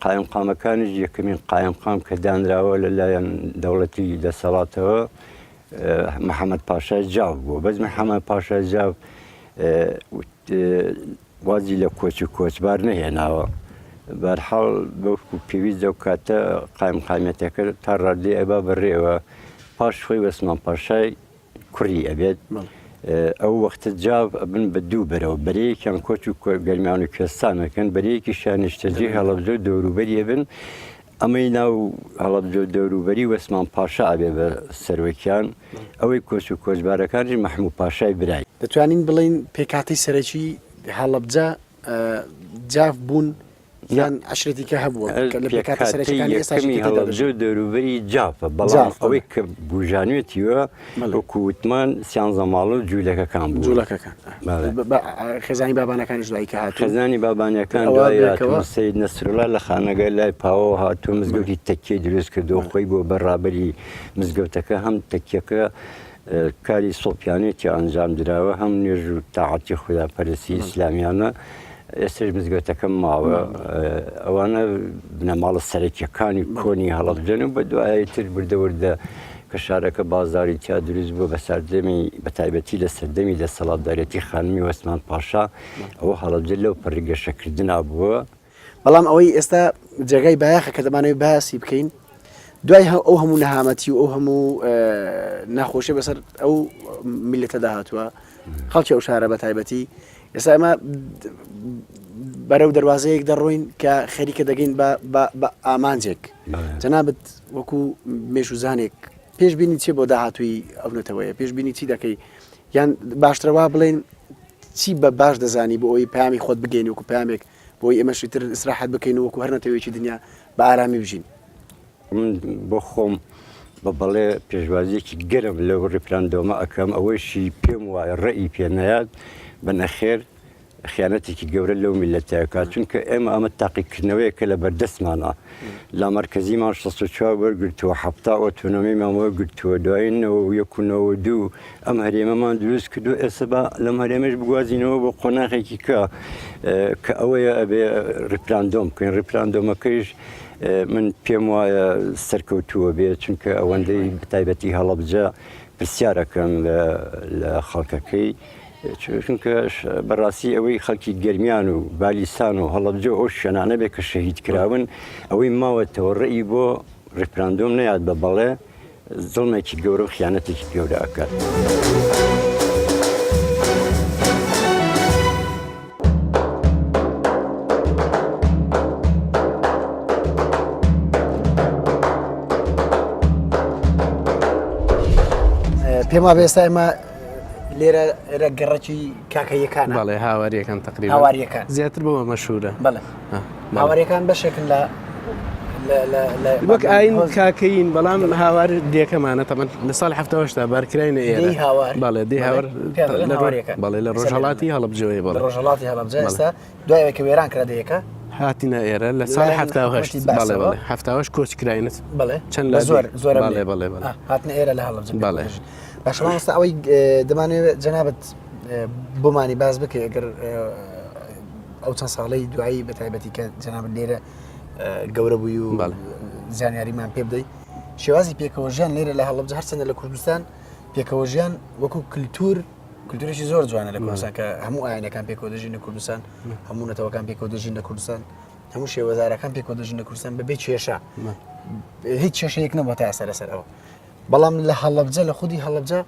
قایمقامەکانیش یەکەمین قایمقام کە دانراوە لەلایەن دەوڵەتی دەسەڵاتەوە محەممەد پاشای جاف بووە بەس محەممەد پاشای جاف وازی لە کۆچ و کۆچبار نەهێناوە. بەرحاڵ وەکو پێویست لەو کاتە قایمقامیەتەکە تا ڕادەی ئەبا بەڕێوە. پاش خۆی وەسمان پاشای کوڕی ئەبێت. ئەو وەختە جاف ئەبن بە دوو بەرەوە، بەرەیەکیان کۆچ و گەرمیان و کوێستان ئەکەن، بەرەیەکیشیان نیشتەجێی هەڵەبجە و دەوروبەری ئەبن. ئەمەی ناو هەڵەبجە و دەوروبەری وەسمان پاشا ئەبێ بە سەرۆکیان، ئەوەی کۆچ و کۆچبارەکانیش مەحموو پاشای برای. دەتوانین بڵێین پێکهاتەی سەرەکی هەڵەبجە جاف بوون یان عەشرەتی کە هەبووە کە لە پێکهاتە سەرەکیەکانی ئێستاش یەکەمی هەڵەبجە و دەوروبەری جافە بەڵام ئەوەی کە بوژانوێتیوە وەکو وتمان سیانزە ماڵ و جوولەکەکان بوون. جوولەکەکان خێزانی بابانەکانیش دوایی کە هاتوون. خێزانی بابانەکان دوایی هاتوون. سەید نەسروڵا لە خانەگای لای پاوەوە هاتووە مزگەوتی تەکیەی دروست کردووە خۆی بووە بە ڕابەری مزگەوتەکە هەم تەکیەکە کاری سۆفیانەی تیا ئەنجام دراوە هەم نوێژ و تاعەتی خوداپەرستی ئیسلامیانە ئێستش مزگەوتەکەم ماوە ئەوانە بنەماڵە سەرەکیەکانی کۆنی هەڵەبجەن و بە دوایی تر وردە وردە کە شارەکە بازاری تیا دروست بوو بە سەردەمی بە تایبەتی لە سەردەمی دەسەڵاتدارێتی خانمی وەسمان پاشا ئەوە هەڵەبجە لەو پەڕی گەشەکردنا بووە. بەڵام ئەوەی ئێستا جێگای بایەخە کە دەمانەوێت باسی بکەین دوای ئەو هەموو نەهامەتی و ئەو هەموو ناخۆشی بەسەر ئەو میلەتەدا هاتووە خەڵکی ئەو شارە بە تایبەتی ئێستا ئەمە بەرەو دەواازەیەک دەڕۆین کە خەریکە دەگەین بە ئامانجێک جەنابەت وەکو مێژوزانێک پێشبینی چی بۆ داهاتووی ئەو نەتەوەیە پێشبینی چی دەکەی یان باشترەوە بڵێن چی بە باش دەزانی بۆ ئەوی پامی خۆت بگەین وەکو پامێک بۆی ئێمەش ئیتر ئیسراحەت بکەین و وەکو هەر نەتەوەیەکی دنیا بە ئارامی بژین. من بۆ خۆم بە بەڵێ پێشوازیەکی گەرم لەو ڕیفراندۆمە ئەکەم، ئەوەیشی پێم وایە ڕێی پێ نەیات بە نەخێر خیانەتێکی گەورە لەو میللەتە ئەکات، چونکە ئێمە ئەمە تاقیکردنەوەیەکە لە بەردەستمانە، لامەرکەزیمان 64 وەرگرتووە، 70 ئۆتۆنۆمیمان وەرگرتووە، دوایی 91 و 92 ئەم هەرێمەمان دروست کردو ئێستا با لەم هەرێمەش بگوازینەوە بۆ قۆناغێکی کە کە ئەوەیە ئەبێ ڕیفراندۆم بکەین ڕیفراندۆمەکەیش من پێم وایە سەرکەوتووە بێ چونکە ئەوەندەی بەتایبەتی هەڵەبجە پرسیارەکەم لە خەڵکەکەی چونکە بەڕاستی ئەوەی خەڵکی گەرمیان و بالیسان و هەڵەبجە ئەو شوێنانە بێ کە شەهید کراون ئەوەی ماوەتەوە ڕێی بۆ ڕیفراندۆم نەیات بە بەڵێ زوڵمێکی گەورە و خیانەتێکی گەورە ئەکات. پێم وابێ ئێستا ئێمە لێرە ئێرە گەڕەکی کاکەیەکان بەڵێ هاواریەکان تقریبا هاواریەکان زیاتر بەوە مەشهورە بەڵێ هاواریەکان بەشێکن لە وەک ئاین کاکەین بەڵام هاوار دێکەمانە تەمەن لە ساڵ هەفتەوەشتا بارکراینە ئێرە بەڵێ دێ هاوار بەڵێ لە ڕۆژهەڵاتی هەڵەبجەوەی بەڵێ ڕۆژهەڵاتی هەڵەبجە ئێستا دوای ئەوەی کە وێران کرا دێیەکە هاتینە ئێرە لە ساڵی هەفتاهشت بەڵێ بەڵێ هەفتاهشت کۆچ کراینت بەڵێ چەند لە زۆر زۆر بەڵێ بەڵێ بەڵێ هاتنە ئێرە لە هەڵەبجە بەڵێ باشە مامۆستا ئەوەی دەمانەوێت جەنابت بۆمانی باس بکەی ئەگەر ئەو چەند ساڵەی دوایی بە تایبەتی کە جەنابت لێرە گەورە بووی و زانیاریمان پێ بدەیت شێوازی پێکەوە ژیان لێرە لە هەڵەبجە هەرچەندە لە کوردستان پێکەوە ژیان وەکو کللتور. کولتورێکی زۆر جوانە لە کوردستان کە هەموو ئاینەکان پێکەوە دەژین لە کوردستان هەموو نەتەوەکان پێکەوە دەژین لە کوردستان هەموو شێوەزارەکان پێکەوە دەژین لە کوردستان بەبێ کێشە هیچ کێشەیەک نەبووە تا ئێستا لەسەر ئەوە بەڵام لە هەڵەبجە لە خودی هەڵەبجە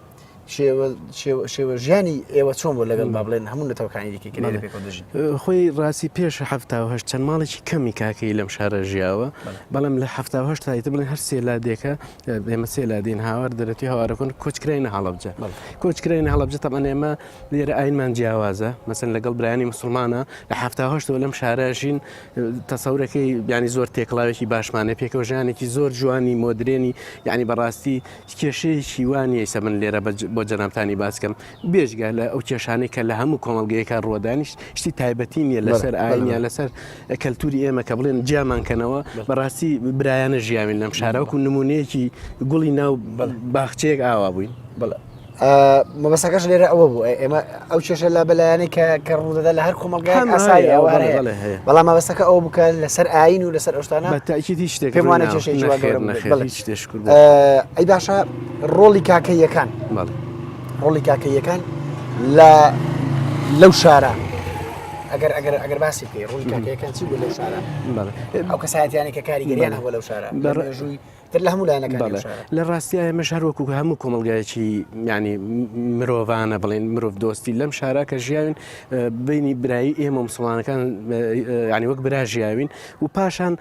شێوە ژیانی ئێوە چۆن بوو لەگەڵ با بڵێن هەموو نەتەوەکانی دیکە کە لێرە پێکەوە دەژین؟ خۆی ڕاستی پێش 78 چەند ماڵێکی کەمی کاکەیی لەم شارە ژیاوە بەڵام لە 78 تا ئیتر بڵێن هەر سێ لادێکە ئێمە سێ لادێین هاوار دەرەتی هاوارەکۆن کۆچکراینە هەڵەبجە کۆچکراینە هەڵەبجە تەبعەن ئێمە لێرە ئاینمان جیاوازە مەسەن لەگەڵ برایانی مسلمانە لە 78 لەم شارە ژین تەسەورەکەی یانی زۆر تێکڵاوێکی باشمانە پێکەوە ژیانێکی زۆر جوانی مۆدرێنی یعنی بەڕاستی کێشەیەکی وا نییە ئیستا من لێرە بۆ جەنابتانی باس کەم بێجگە لە ئەو کێشانەی کە لە هەموو کۆمەڵگەیەکا ڕووەدانیش شتی تایبەتی نییە لەسەر ئاین یان لەسەر کەلتوری ئێمە کە بڵێن جیامان کەنەوە بەڕاستی برایانە ژیاوین لەم شارە وەکو نمونەیەکی گوڵی ناو باخچەیەک ئاوا بووین. بەڵێ مەبەستەکەش لێرە ئەوە بوو ئێمە ئەو کێشە لا بەلایەنەی کە کە ڕوودەدا لە هەر کۆمەڵگایەک ئاسایی ئەوە هەر هەیە بەڵام مەبەستەکە ئەوە بوو کە لەسەر ئاین و لەسەر ئەو شتانە بە تاکید هیچ شتێک پێم وانە کێشەیەکی وا گەورە بوو بەڵێ هیچ شتێک شکر بۆ ئەی باشە ڕۆڵی کاکەییەکان بەڵێ ڕۆڵی کاکەییەکان لە لەو شارە ئەگەر ئەگەر ئەگەر باسی بکەی ڕۆڵی کاکەیەکان چی بوو لەو شارە بەڵێ ئەو کەسایەتیانەی کە کاریگەریان هەبووە لەو شارە لە مێژووی تر لە هەموو لایەنەکانی بەڵێ لە ڕاستیا ئێمەش هەر وەکو هەموو کۆمەڵگایەکی یعنی مرۆڤانە بڵێن مرۆڤ دۆستی لەم شارا کە ژیاوین بینی برایی ئێمە مسلمانەکان ینی وەک برا ژیاوین و پاشان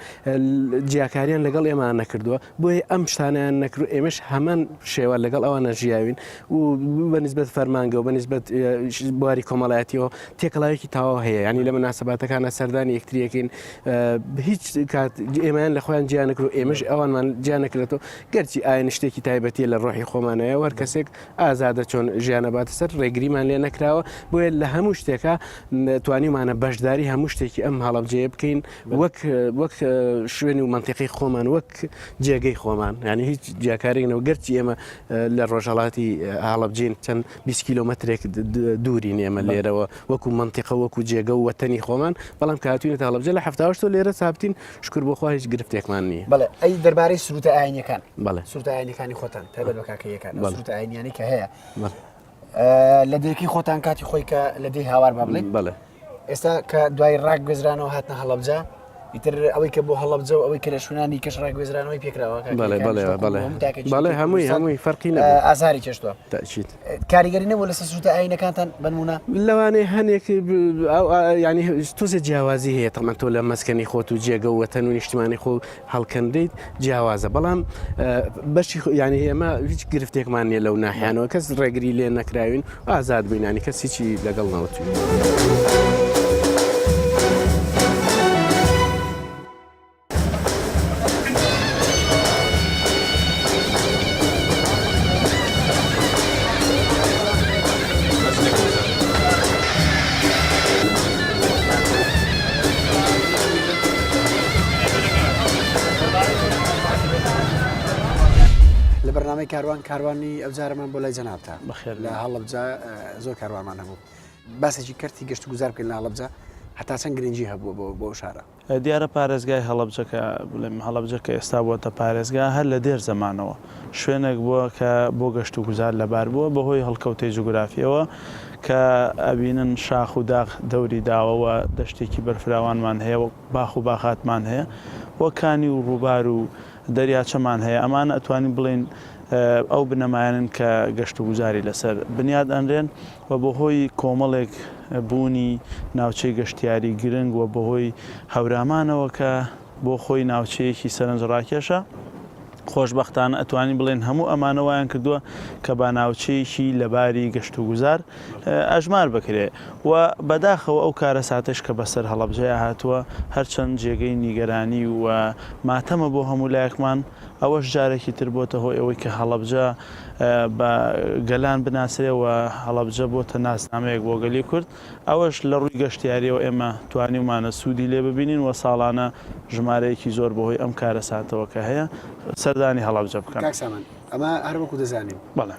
جیاکاریان لەگەڵ ئێمە نەکردووە بۆیە ئەم شتانیان نەکرد ئێمەش هەمان شێوە لەگەڵ ئەوانە ژیاوین و بە نسبەت فەرمانگە و بە نسبەت بواری کۆمەڵایەتیەوە تێکەڵاوێکی تەواو هەیە ینی لە مناسباتەکانە سەردانی یەکتریەکەین هیچ کات ئێمەیان لە خۆیان جیا نەکرد و ئێمەش ئەوانمان جیا نەکرێتەوە گەرچی ئاین شتێکی تایبەتیە لە ڕۆحی خۆمانەیە وەر کەسێک ئازادە چۆن ژیانە باتە سەر ڕێگریمان لێ نەکراوە بۆیە لە هەموو شتێکە توانیمانە بەشداری هەموو شتێکی ئەم هەڵەبجەیە بکەین وەک وەک شوێنی و منتیقی خۆمان وەک جێگەی خۆمان یعنی هیچ جیاکارێک نەوە گەرچی ئێمە لە ڕۆژهەڵاتی هەڵەبجین چەند 20 کیلۆمەترێک دوورین ئێمە لێرەوە وەکو مەنتیقە وەکو جێگە و وەتەنی خۆمان، بەڵام کە هاتووینەتە هەڵەبجە لە 78 تۆ لێرە سابتین شوکر بۆ خوا هیچ گرفتێکمان نییە. بەڵێ ئەی دەربارەی سروتە ئاینیەکان بەڵێ سروتە ئاینیەکانی خۆتان تایبەت بە کاکەیەکان ئەو سروتە ئاینیانەی کە هەیە لە دێکی خۆتان کاتی خۆی کە لە دێی هاوار با بڵێین بەڵێ ئێستا کە دوای ڕاگوێزرانەوە هاتنە هەڵەبجە ئیتر ئەوەی کە بۆ هەڵەبجە و ئەوەی کە لە شوێنانی کەش ڕاگوێزرانەوەی پێکراوە بەڵێ بەڵێ بەڵێ بەڵێ هەمووی هەمووی فەرقی نەبوو ئازاری چێشتووە تاکید کاریگەری نەبوو لەسەر سروتە ئاینەکانتان بەنمونە؟ لەوانەیە هەنێک ینی تۆزێ جیاوازی هەیە تەمان تۆ لە مەسکەنی خۆت و جێگە و وەتەن و نیشتمانی خۆ هەڵکەنریت جیاوازە بەڵام بەشی ینی ئێمە هیچ گرفتێکمان نییە لەو ناحیانەوە کەس ڕێگری لێ نەکراوین ئازاد بووین ینی کەس هیچی لەگەڵ نەوتوین. لە بەرنامەی کاروان کاروانی ئەوجارەمان بۆ لای جەنابتە بەخێر لە هەڵەبجە زۆر کاروانمان هەبوو باسێکی کەرتی گەشت و گوزار بکەین لە هەڵەبجە هەتا چەند گرنگی هەبووە بۆ بۆ شارە دیارە پارێزگای هەڵەبجە کە بڵێم هەڵەبجە کە ئێستا بووەتە پارێزگا هەر لە دێر زەمانەوە شوێنێک بووە کە بۆ گەشت و گوزار لەبار بووە بەهۆی هەڵکەوتەی جوگرافیەوە کە ئەبینن شاخ و داغ دەوری داوە و دەشتێکی بەرفراوانمان هەیە و باخ و باخاتمان هەیە و کانی و ڕووبار و دەریاچەمان هەیە ئەمانە ئەتوانین بڵێین ئەو بنەمایانەن کە گەشت و گوزاری لەسەر بنیات ئەنرێن و بەهۆی کۆمەڵێک بوونی ناوچەی گەشتیاری گرنگ و بەهۆی هەورامانەوە کە بۆ خۆی ناوچەیەکی سەرنجڕاکێشە، خۆشبەختانە ئەتوانین بڵێین هەموو ئەمانە وایان کردووە کە بە ناوچەیەکی لەباری گەشتوگوزار ئەژمار بکرێ و بەداخەوە ئەو کارەساتەش کە بەسەر هەڵەبجەیا هاتووە هەرچەند جێگەی نیگەرانی و ماتەمە بۆ هەموو لایەکمان ئەوەش جارێکی تر بۆتە هۆی ئەوەی کە هەڵەبجە بە گەلان بناسرێ و هەڵەبجە بۆتە ناسنامەیەک بۆ گەلی کورد، ئەوەش لە ڕووی گەشتیارییەوە ئێمە توانیومانە سوودی لێ ببینین و ساڵانە ژمارەیەکی زۆر بەهۆی ئەم کارەساتەوە کە هەیە سەردانی هەڵەبجە بکەن. کاک سامان ئەمە هەر وەکو دەزانین بەڵێ.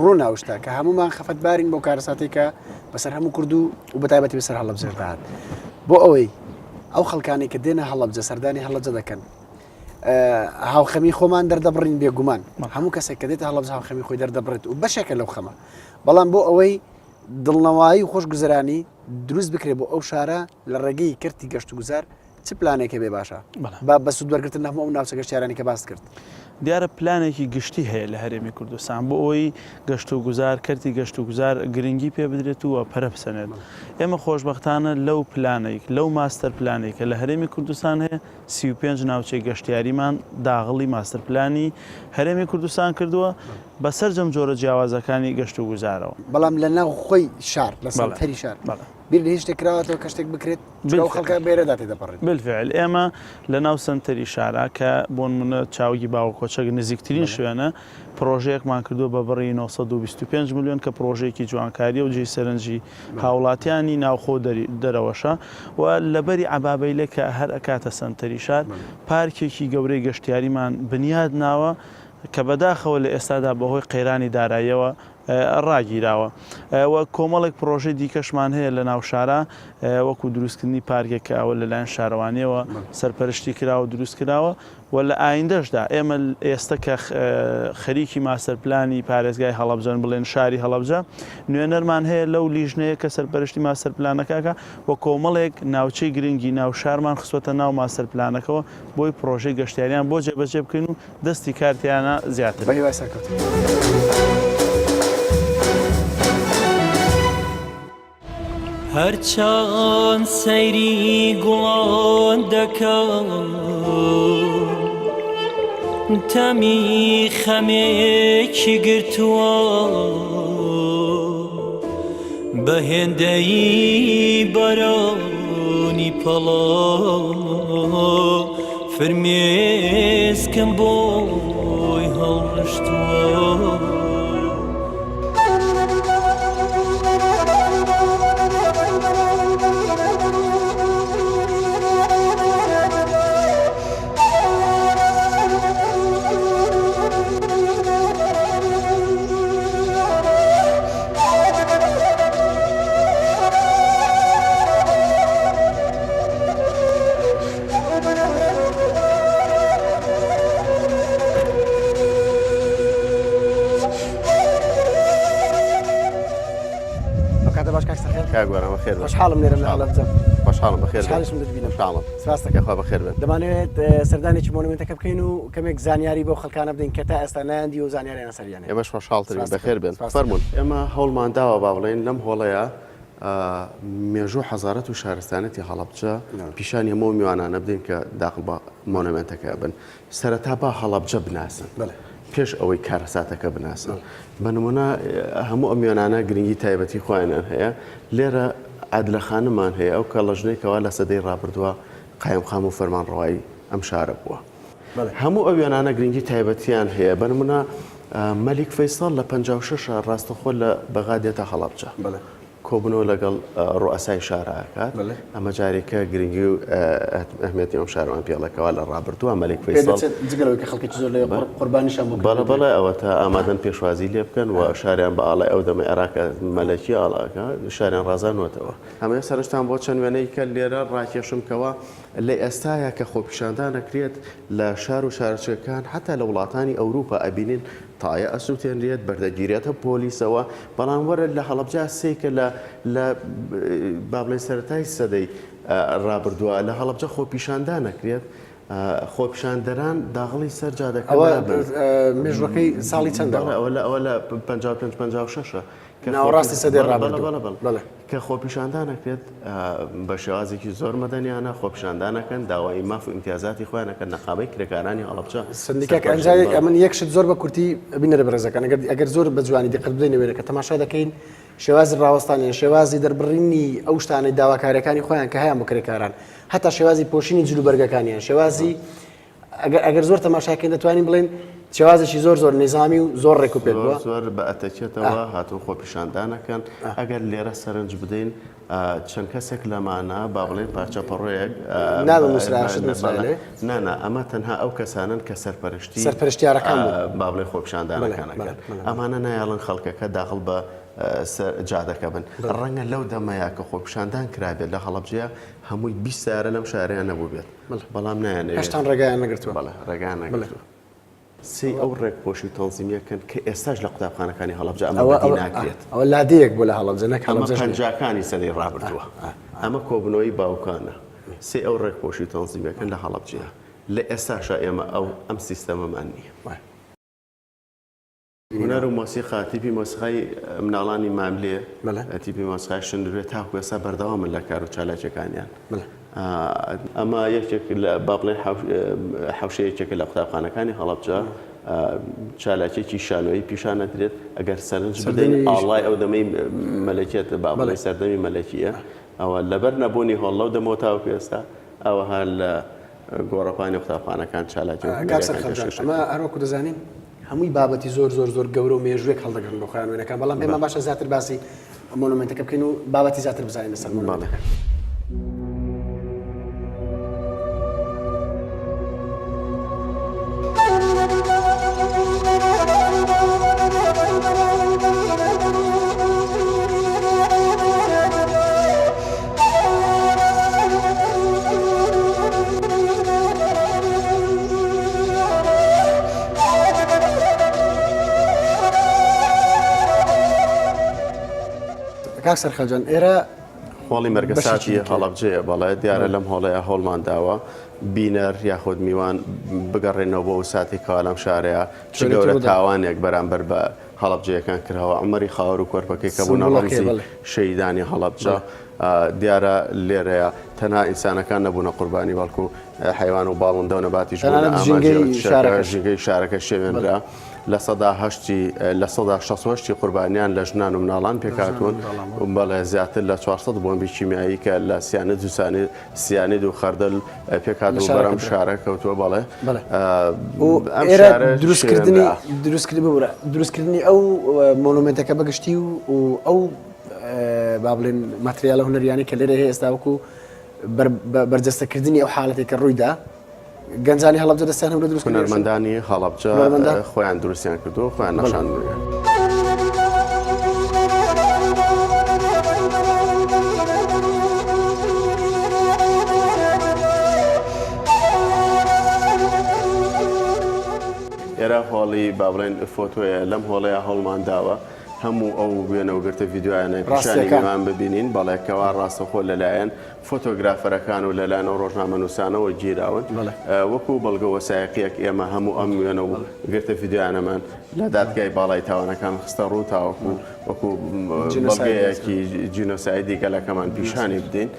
ڕوونە ئەو شتە کە هەموومان خەفەتبارین بەو کارەساتەی کە بەسەر هەموو کورد و و بەتایبەتی بەسەر هەڵەبجەشدا هات. بۆ ئەوەی ئەو خەڵکانەی کە دێنە هەڵەبجە سەردانی هەڵەبجە دەکەن هاوخەمی خۆمان دەردەبڕین بێگومان هەموو کەسێک کە دێتە هەڵەبجە هاوخەمی خۆی دەردەبڕێت و بەشێکە لەو خەمە بەڵام بۆ ئەوەی. دڵنەوایی و خۆشگوزەرانی دروست بکرێت بۆ ئەو شارە لە ڕێگەی کەرتی گەشتوگوزار چ پلانێک هەبێ باشە با بە سوود وەرگرتن لە هەموو ئەو ناوچە گەشتیارانی کە باست کرد؟ دیارە پلانێکی گشتی هەیە لە هەرێمی کوردستان بۆ ئەوەی گەشتوگوزار، کەرتی گەشتوگوزار گرنگی پێ بدرێت و پەرە بسەنێت. ئێمە خۆشبەختانە لەو پلانەی، لەو ماستەر پلانەی کە لە هەرێمی کوردستان هەیە، 35 ناوچەی گەشتیاریمان داغڵی ماستەر پلانی هەرێمی کوردستان کردووە بە سەرجەم جۆرە جیاوازەکانی گەشتوگوزارەوە. بەڵام لە ناو خۆی شار، لە سەنتەری شار، بیر لە هیچ شتێک کراوەتەوە کە شتێک بکرێت؟ چونکە ئەو خەڵکە بێرەدا تێدەپەڕێت. بالفعل ئێمە لە ناو سەنتەری شارا کە بۆنمونە چاوگی باوەکۆچەک نزیکترین شوێنە، پڕۆژەیەکمان کردووە بە بڕی 925 ملیۆن کە پڕۆژەیەکی جوانکارییە و جێی سەرنجی هاوڵاتیانی ناوخۆ و دەرەوەشە و لە بەری عەبابەیلە کە هەر ئەکاتە سەنتەری شار پارکێکی گەورەی گەشتیاریمان بنیاد ناوە کە بەداخەوە لە ئێستادا بەهۆی قەیرانی داراییەوە ڕاگیراوە و کۆمەڵێک پڕۆژەی دیکەشمان هەیە لە ناو شارا وەکو دروستکردنی پارکێک کە ئەوە لەلایەن شارەوانیەوە سەرپەرشتی کراوە و دروست کراوە و لە ئایندەشدا ئێمە ئێستە کە خەریکی ماستەر پلانی پارێزگای هەڵەبجەن بڵێن شاری هەڵەبجە نوێنەرمان هەیە لەو لیژنەیە کە سەرپەرشتی ماستەر پلانەکە ئەکا و کۆمەڵێک ناوچەی گرنگی ناو شارمان خستوەتە ناو ماستەر پلانەکەوە بۆی پڕۆژەی گەشتیاریان بۆ جێبەجێ بکەین و دەستی کار تیانا زیاتر بە هیوای سەرکەوتن. هەرچەند سەیری گوڵان دەکەم تەمی خەمێکی گرتووە بە هێندەی بەرانی پەڵا فرمێسکم بۆی هەڵڕشتووە. کاتە باش کاک سەخێر کاک گۆران بەخێر بن خۆشحاڵم لێرەم لە هەڵەبجە خۆشحاڵم بەخێر بن خۆشحاڵیشم دەتبینم خۆشحاڵم سپاس دەکەم یاخوا بەخێر بن دەمانەوێت سەردانێکی مۆنومێنتەکە بکەین و کەمێک زانیاری بەو خەڵکانە بدەین کە تا ئێستا نەیاندیوە و زانیاریان لەسەریان هەیە ئێمەش خۆشحاڵترین سپاس دەکەم بەخێر بن سپاس دەکەم فەرموون ئێمە هەوڵمان داوە با بڵێین لەم هۆڵەیا مێژوو حەزارەت و شارستانیەتی هەڵەبجە پیشانی هەموو ئەو میوانانە بدەین کە داخڵ بە مۆنۆمێنتەکە ئەبن. سەرەتا با هەڵەبجە بناسن پێش ئەوەی کارەساتەکە بناسن. بە نموونە هەموو ئەم میوانانە گرنگی تایبەتی خۆیانیان هەیە. لێرە عادلە خانممان هەیە، ئەو کەڵەژنەی کەوا لە سەدەی ڕابردووە قایمقام و فەرمانڕەوای ئەم شارە بووە. هەموو ئەو وێنانە گرنگی تایبەتیان هەیە، بە نمونە مەلیک فەیسەڵ لە 56 ڕاستەخۆ لە بەغا دێتە هەڵەبجە کۆبوونەوە لەگەڵ ڕوئەسای شارا ئەکات، ئەمە جارێکە گرنگی و ئەهمیەتی ئەم شارەمان پێڵێکەوە لە ڕابردووە مەلیک فەیسەڵ جگە لەوەی کە خەڵکێکی زۆر لەوێ قوربانیشیان بۆ بەڵێ بەڵێ ئەوەتا ئامادەن پێشوازی لێ بکەن و شاریان بە ئاڵای ئەو دەمەی عێراق مەلەکی ئاڵاکە شاریان ڕازانووەتەوە. ئەمەوێ سەرنجتان بۆ چەند وێنەی کە لێرە ڕاکێشم کەوا لە ئێستایا کە خۆپیشاندان ئەکرێت لە شار و شارۆچکەکان حەتا لە وڵاتانی ئەوروپا ئەبینین تایە ئەسوتێنرێت بەردەگیرێتە پۆلیسەوە بەڵام وەرە لە هەڵەبجە سەیکە لە لە با بڵێین سەرەتای سەدەی ڕابردووە لە هەڵەبجە خۆپیشاندان ئەکرێت خۆپیشاندەران داغڵی سەر جادەکە ئەوە نابن. مێژوەکەی ساڵی چەندە؟ بەڵێ ئەوە لە ئەوە لە 55 56 کە ناوەڕاستی سەدەی بەڵێ ڕابردوو. بەڵێ بەڵێ بەڵێ. کە خۆپیشاندان ئەکرێت بە شێوازێکی زۆر مەدەنیانە خۆپیشاندان ئەکەن داوای ماف و ئیمتیازاتی خۆیان ئەکەن نەقابەی کرێکارانی هەڵەبجە سندیکا سەرپەرشتی ئەنجاوێک بەڵێ. ئەمن یەک شت زۆر بە کورتی بینەرە بەڕێزەکان ئەگەر ئەگەر زۆر بە جوانی دیقەت بدەینە وێنەکە تەماشا دەکەین شێوازی ڕاوەستانیان شێوازی دەربڕینی ئەو شتانەی داواکاریەکانی خۆیان کە هەیان بۆ کرێکاران هەتا شێوازی پۆشینی جلوبەرگەکانیان شێوازی ئەگەر ئەگەر زۆر تەماشا کەین دەتوانین بڵێین شێوازێکی زۆر زۆر نیزامی و زۆر ڕێک و پێک زۆر بووە. زۆر بە ئەتەکێتەوە هاتوون خۆپیشاندان ئەکەن ئەگەر لێرە سەرنج بدەین چەند کەسێک لەمانە با بڵێین پارچە پەڕۆیەک ناوم نووسرا شت نووسرا لێ؟ نا نا ئەمە تەنها ئەو کەسانەن کە سەرپەرشتی سەرپەرشتیارەکان بوون با بڵێین خۆپیشاندانەکان ئەکەن ئەمانە نایەڵن خەڵکەکە داخڵ بە سەر جادەکە بن ڕەنگە لەو دەمەیا کە خۆپیشاندان کرابێت لە هەڵەبجەیە هەمووی 20 سەیارە لەم شارەیان نەبووبێت بەڵام نایانەوێت هێشتان ڕێگایان نەگرتووە بەڵێ ڕێگایان نەگرتووە. سەی ئەو ڕێکپۆشی و تەنزیمیە کەن کە ئێستاش لە قوتابخانەکانی هەڵەبجە ئەمە بەدی ناکرێت. ئەوە لادێیەک بوو لە هەڵەبجە نەک ئەمە هەڵەبجەش نییە. پەنجاکانی سەدەی ڕابردووە. ئەمە کۆبوونەوەی باوکانە. سەی ئەو ڕێکپۆشی و تەنزیمیە کەن لە هەڵەبجەیە. لە ئێستاشا ئێمە ئەو ئەم سیستەمەمان نییە. هونەر و مۆسیقا، تیپی مۆسیقای مناڵانی ماملێ، تیپی مۆسیقای شندروێ تاکو ئێستا بەردەوامن لە کار و چالاکیەکانیان. ئەمە یەکێک لە با بڵێن حەوشە یەکێکە لە قوتابخانەکانی هەڵەبجە چالاکیەکی شانۆیی پیشان ئەدرێت ئەگەر سەرنج بدەین ئاڵای ئەو دەمەی مەلەکیەت با بڵێین سەردەمی مەلەکیە ئەوە لەبەر نەبوونی هۆڵ لەو دەمەوە تاوەکو ئێستا ئەوەها لە گۆڕەپانی قوتابخانەکان چالاکی کاک سەرخەم جان ئەمە هەروەکو دەزانین هەمووی بابەتی زۆر زۆر زۆر گەورە و مێژووێک هەڵدەگرن بۆ خۆیان وێنەکان بەڵام پێمان باشە زیاتر باسی مۆنۆمێنتەکە بکەین و بابەتی زیاتر بزانین لەسەر مۆنۆمێنتەکە. کاک سەرخەل جان ئێرە هۆڵی مەرگەساتی هەڵەبجەیە بەڵێ دیارە لەم هۆڵەیە هۆڵمان داوە بینەر یاخود میوان بگەڕێنەوە بۆ ساتی کەوا لەم شارەیە چ گەورە تاوانێک بەرامبەر بە هەڵەبجەیەکان کراوە عومەری خاوەر و کۆرپەکەی کە بوونە ڕەمزی شەهیدانی هەڵەبجە دیارە لێرەیە تەنها ئینسانەکان نەبوونە قوربانی بەڵکو حەیوان و باڵندە و نەباتیش بوونە ئامانجی ژینگەی شارەکە شێوێنرا. 68% قوربانیان لە ژنان و مناڵان پێکهاتوون بەڵێ زیاتر لە 400 بۆمبی کیمیایی کە لە سیانید و سیانید و خەردەل پێکهاتوو بەرەم شارە کەوتووە بەڵێ ئەم شارە دروستکردنی دروستکردنی ببورە دروستکردنی ئەو مۆنۆمێنتەکە بەگشتی و ئەو با بڵێن ماتریالە هونەریانەی کە لێرە هەیە ئێستا وەکو بەرجەستەکردنی ئەو حاڵەتێک کە ڕوویدا گەنجانی هەڵەبجە دەستیان هەبوو لە دروستکردنی هونەرمەندانی هەڵەبجە خۆیان دروستیان کردووە خۆیان نەخشاندوویان. ئێرە هۆڵی با بڵێن فۆتۆیە لەم هۆڵەیە هەوڵمان داوە هەموو ئەو وێنە و گرتە ڤیدیۆیانە پیشانی میوان ببینین بەڵێ کەوا ڕاستەخۆ لەلایەن فۆتۆگرافەرەکان و لەلایەن ئەو ڕۆژنامەنووسانەوە گیراون وەکو بەڵگە وەسایقیەک ئێمە هەموو ئەم وێنە و گرتە ڤیدیۆیانەمان لە دادگای باڵای تاوانەکان خستە ڕوو تاوەکو وەکو بەڵگەیەکی جینۆسایدی گەلەکەمان پیشانی بدەین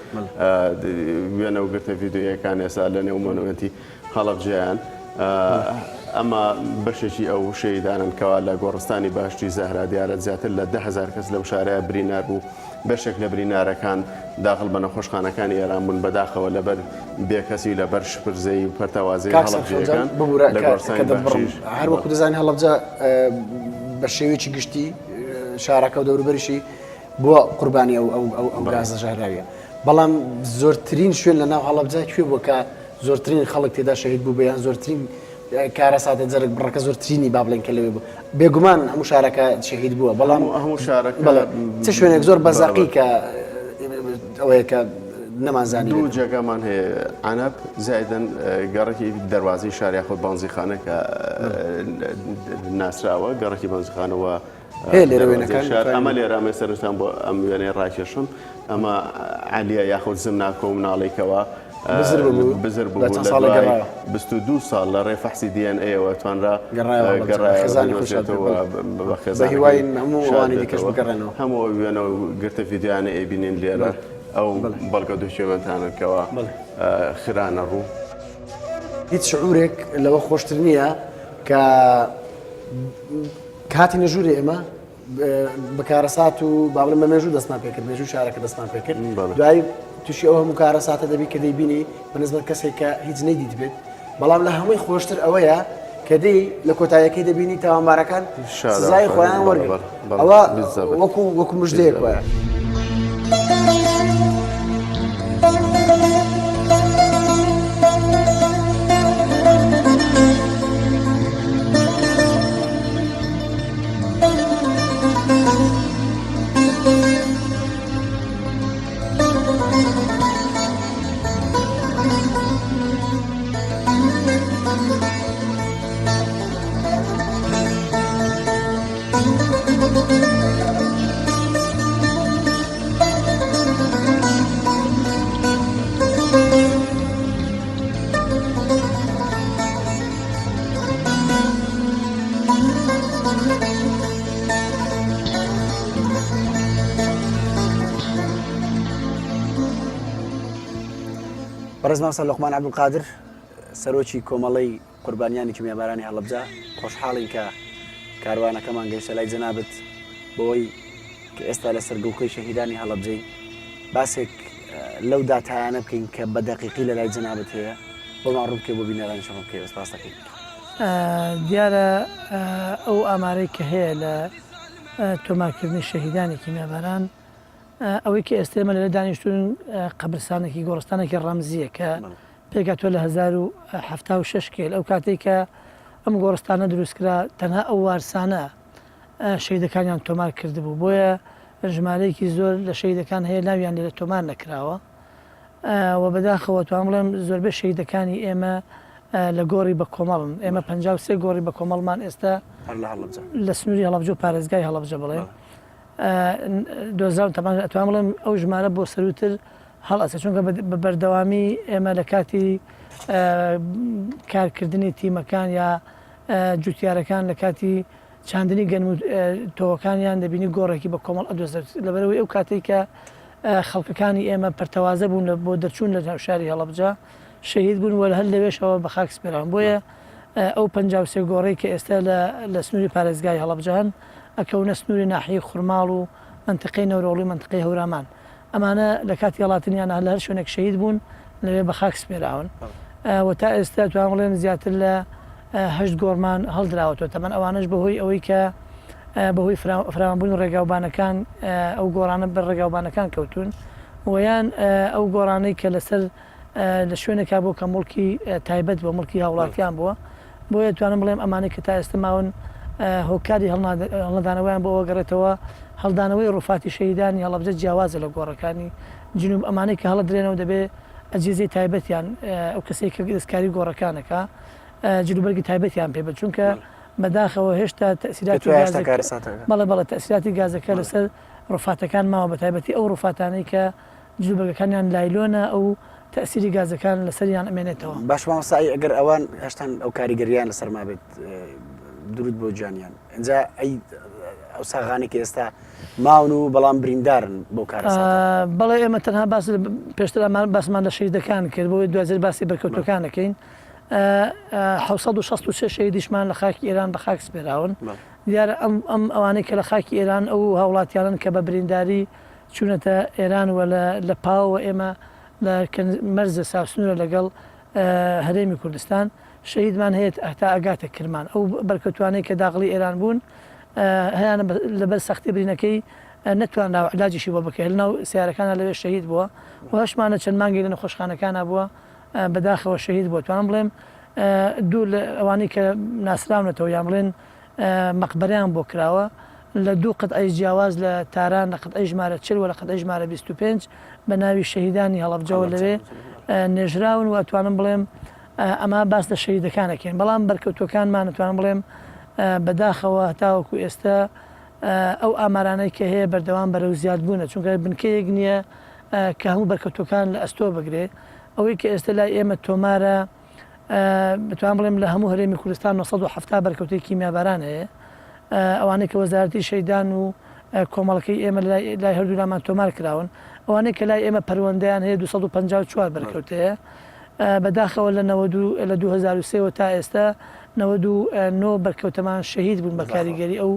وێنە و گرتە ڤیدیۆیەکان ئێستا لە نێو مۆنۆمێنتی هەڵەبجەیان ئەمە بەشێکی ئەو شەهیدانەن کەوا لە گۆڕستانی بەهەشتی زەهرا دیارە زیاتر لە 10هزار کەس لەم شارەیە برینار بوو بەشێک لە برینارەکان داخل بە نەخۆشخانەکانی ئێران بوون بەداخەوە لەبەر بێکەسی و لەبەر شپرزەیی و پەرتەوازەی کاک سەرخەم جان هەڵەبجەیەکان ببورە لە کە گۆڕستانی کە دەتبڕم بەهەشتیش هەر وەکو دەزانین هەڵەبجە بە شێوەیەکی گشتی شارەکە و دەوروبەریشی بووە قوربانی ئەو ئەو ئەو ئەو گازە ژەهراویە بەڵام زۆرترین شوێن لە ناو هەڵەبجە کوێ بووە کە زۆرترین خەڵک تێدا شەهید بوو یان زۆرترین کارەساتە جەرگ بڕەکە زۆرترینی با بڵێن کە لەوێ بوو بێگومان هەموو شارەکە شەهید بووە بەڵام هەموو شارەکە بەڵێ چ شوێنێک زۆر بەزەقی کە ئەوەیە کە نەمانزانی دوو جێگامان هەیە عەنەب زایدن گەڕەکی دەروازەی شار یاخود بەنزیخانە کە ناسراوە گەڕەکی بەنزیخانەوە هەیە لێرە وێنەکان ئەمە لێرە ئەمە سەرنجتان بۆ ئەم وێنەی ڕاکێشم ئەمە عەلیە یاخود زمناکۆ و مناڵێکەوە بزر ببوو بزر لە ببوو چەند لە ساڵێک دوای گەڕایەوە. 22 ساڵ لە ڕێ فەحسی دی ئێن ئەیەوە توانرا گەڕایەوە هەڵەبجە، بە گەڕایەوە خێزانی خۆی شاد بدۆزێتەوە بێت، بەڵێ. بە بە خێزانەکەی هیواین هەموو شاد ئەوانەی دیکەش بێتەوە. بگەڕێنەوە. هەموو ئەو وێنە و گرتە ڤیدیۆیانە ئەیبینین لێرە بەڵێ. ئەو بەڵێ. بەڵگە دۆکیۆمێنتانەن کەوا بەڵێ. خرانە ڕوو. هیچ شعورێک لەوە خۆشتر نییە کە کە هاتینە ژوورێ ئێمە بە کارەسات و با بڵێم بە مێژوو دەستمان پێکرد مێژوو شارەکە دەستمان پێکرد دوای تووشی ئەو هەموو کارەساتە دەبی کە دەیبینی بە نسبەت کەسێک کە هیچ نەیدیت بێت بەڵام لە هەمووی خۆشتر ئەوەیە کە دێی لە کۆتاییەکەی دەبینی تاوانبارەکان سزای خۆیان وەرگرت ئەوە وەکو وەکو مژدەیەک وایە. بەڕێز مامۆستا لوقمان عەبدولقادر سەرۆکی کۆمەڵەی قوربانیانی کیمیابارانی هەڵەبجە، خۆشحاڵین کە کاروانەکەمان گەیشتە لای جەنابت بەوەی کە ئێستا لەسەر گڵکۆی شەهیدانی هەڵەبجەین باسێک لەو داتایانە بکەین کە بە دەقیقی لە لای جەنابت هەیە بۆمان ڕوون بکەی بۆ بینەرانیش ڕوون بکەی سپاس دەکەین. دیارە ئەو ئامارەی کە هەیە لە تۆمارکردنی شەهیدانی کیمیاباران ئەوەی کە ئێستا ئێمە لێرە دانیشتوین قەبرستانێکی گۆڕستانێکی ڕەمزییە کە پێکهاتووە لە 1076 کێل ئەو کاتێک کە ئەم گۆڕستانە دروستکرا تەنها ئەو وارسانە شەهیدەکانیان تۆمار کردبوو بۆیە ژمارەیەکی زۆر لە شەهیدەکان هەیە ناویان لێرە تۆمار نەکراوە و بەداخەوە توانم بڵێم زۆربەی شەهیدەکانی ئێمە لە گۆڕی بە کۆمەڵن ئێمە 53 گۆڕی بە کۆمەڵمان ئێستا لە سنووری هەڵەبجە و پارێزگای هەڵەبجە بڵێ دۆزراون تەبان ئەتوانم بڵێم ئەو ژمارە بۆ سەرووتر هەڵئەچێت چونکە بە بەردەوامی ئێمە لە کاتی کارکردنی تیمەکان یا جوتیارەکان لە کاتی چاندنی گەنم و تۆوەکانیان دەبینی گۆڕێکی بە کۆمەڵ ئەدۆزێت لەبەرئەوەی ئەو کاتەی کە خەڵکەکانی ئێمە پەرتەوازە بوون لە بۆ دەرچوون لە ناو شاری هەڵەبجە شەهید بوون و هەر لەوێشەوە بە خاک سپێراون بۆیە ئەو 53 گۆڕەی کە ئێستا لە لە سنووری پارێزگای هەڵەبجە هەن ئەکەونە سنووری ناحیەی خورماڵ و مەنتیقەی نەورۆڵی و مەنتیقەی هەورامان ئەمانە لە کاتی هەڵاتنیانە لە هەر شوێنێک شەهید بوون لەوێ بە خاک سپێراون و تا ئێستا توانم بڵێم زیاتر لە هەشت گۆڕمان هەڵدراوەتەوە تەبەن ئەوانەش بەهۆی ئەوەی کە بەهۆی فراوانبوونی ڕێگاوبانەکان ئەو گۆڕانە بەر ڕێگاوبانەکان کەوتوون و یان ئەو گۆڕانەی کە لەسەر لە شوێنێکا بووە کە موڵکی تایبەت بووە، موڵکی هاوڵاتیان بووە، بۆیە توانم بڵێم ئەمانەی کە تا ئێستا ماون هۆکاری هەڵنەدانەوەیان بۆ ئەوە گەڕێتەوە هەڵدانەوەی ڕوفاتی شەهیدانی هەڵەبجە جیاوازە لە گۆڕەکانی جنوب، ئەمانەی کە هەڵەدرێنەوە دەبێ ئەجیزەی تایبەتیان ئەو کەسەی کە دەستکاری گۆڕەکانەکا جلوبەرگی تایبەتیان پێ بێت، چونکە بەداخەوە هێشتا تەئسیراتی گازەکە بەڵێ بەڵێ تەئسیراتی گازەکە لەسەر ڕوفاتەکان ماوە بەتایبەتی ئەو ڕوفاتانەی کە جلوبەرگەکانیان لایلۆنە ئەو تەئسیری گازەکان لەسەریان ئەمێنێتەوە. باشە مامۆستا ئەی ئەگەر ئەوان هێشتان ئەو کاریگەریان لەسەر مابێت درود بۆ گیانیان ئینجا ئەی ئەو ساغانەی کە ئێستا ماون و بەڵام بریندارن بەو کارەساتە؟ بەڵێ ئێمە تەنها باس پێشتر ئەمان باسمان لە شەهیدەکان کرد بۆیە دواتر باسی بەرکەوتوەکان ئەکەین 763 شەهیدیشمان لە خاکی ئێران بە خاک سپێراون دیارە ئەم ئەم ئەوانەی کە لە خاکی ئێران ئەو هاوڵاتیانن کە بە برینداری چوونەتە ئێران و لە لە پاوەوە ئێمە لە کە مەرزە ساوسنوورە لەگەڵ هەرێمی کوردستان شەهیدمان هەیە هەتا ئەگاتە کرمان ئەو بەرکەوتوانەی کە داغڵی ئێران بوون هەیانە لەبەر سەختی برینەکەی نەتوانراوە علاجیشی بۆ بکرێت لەناو سیارەکانە لەوێ شەهید بووە و هەشمانە چەند مانگی لە نەخۆشخانەکانە بووە بەداخەوە شەهید بووە توانم بڵێم دوو لە ئەوانەی کە ناسراونەتەوە یان بڵێن مەقبەرەیان بۆ کراوە لە دوو قەتعەی جیاواز لە تاران لە قەتعەی ژمارە 40 و لە قەتعەی ژمارە 25 بە ناوی شەهیدانی هەڵەبجەوە لەوێ نێژراون و ئەتوانم بڵێم ئەمە باس لە شەهیدەکان ئەکەین بەڵام بەرکەوتوەکانمان ئەتوانم بڵێم بەداخەوە هەتاوەکو ئێستا ئەو ئامارانەی کە هەیە بەردەوام بەرەو زیادبوونە چونکە بنکەیەک نییە کە هەموو بەرکەوتوەکان لە ئەستۆ بگرێ ئەوەی کە ئێستا لای ئێمە تۆمارە بتوانم بڵێم لە هەموو هەرێمی کوردستان 970 بەرکەوتەی کیمیاباران هەیە ئەوانەی کە وەزارەتی شەیدان و کۆمەڵەکەی ئێمە لای هەردوولامان تۆمار کراون ئەوانەی کە لای ئێمە پەروەندەیان هەیە 254 بەرکەوتەیە بەداخەوە لە لە 2023ەوە تا ئێستا 99 بەرکەوتەمان شەهید بوون بە کاریگەری ئەو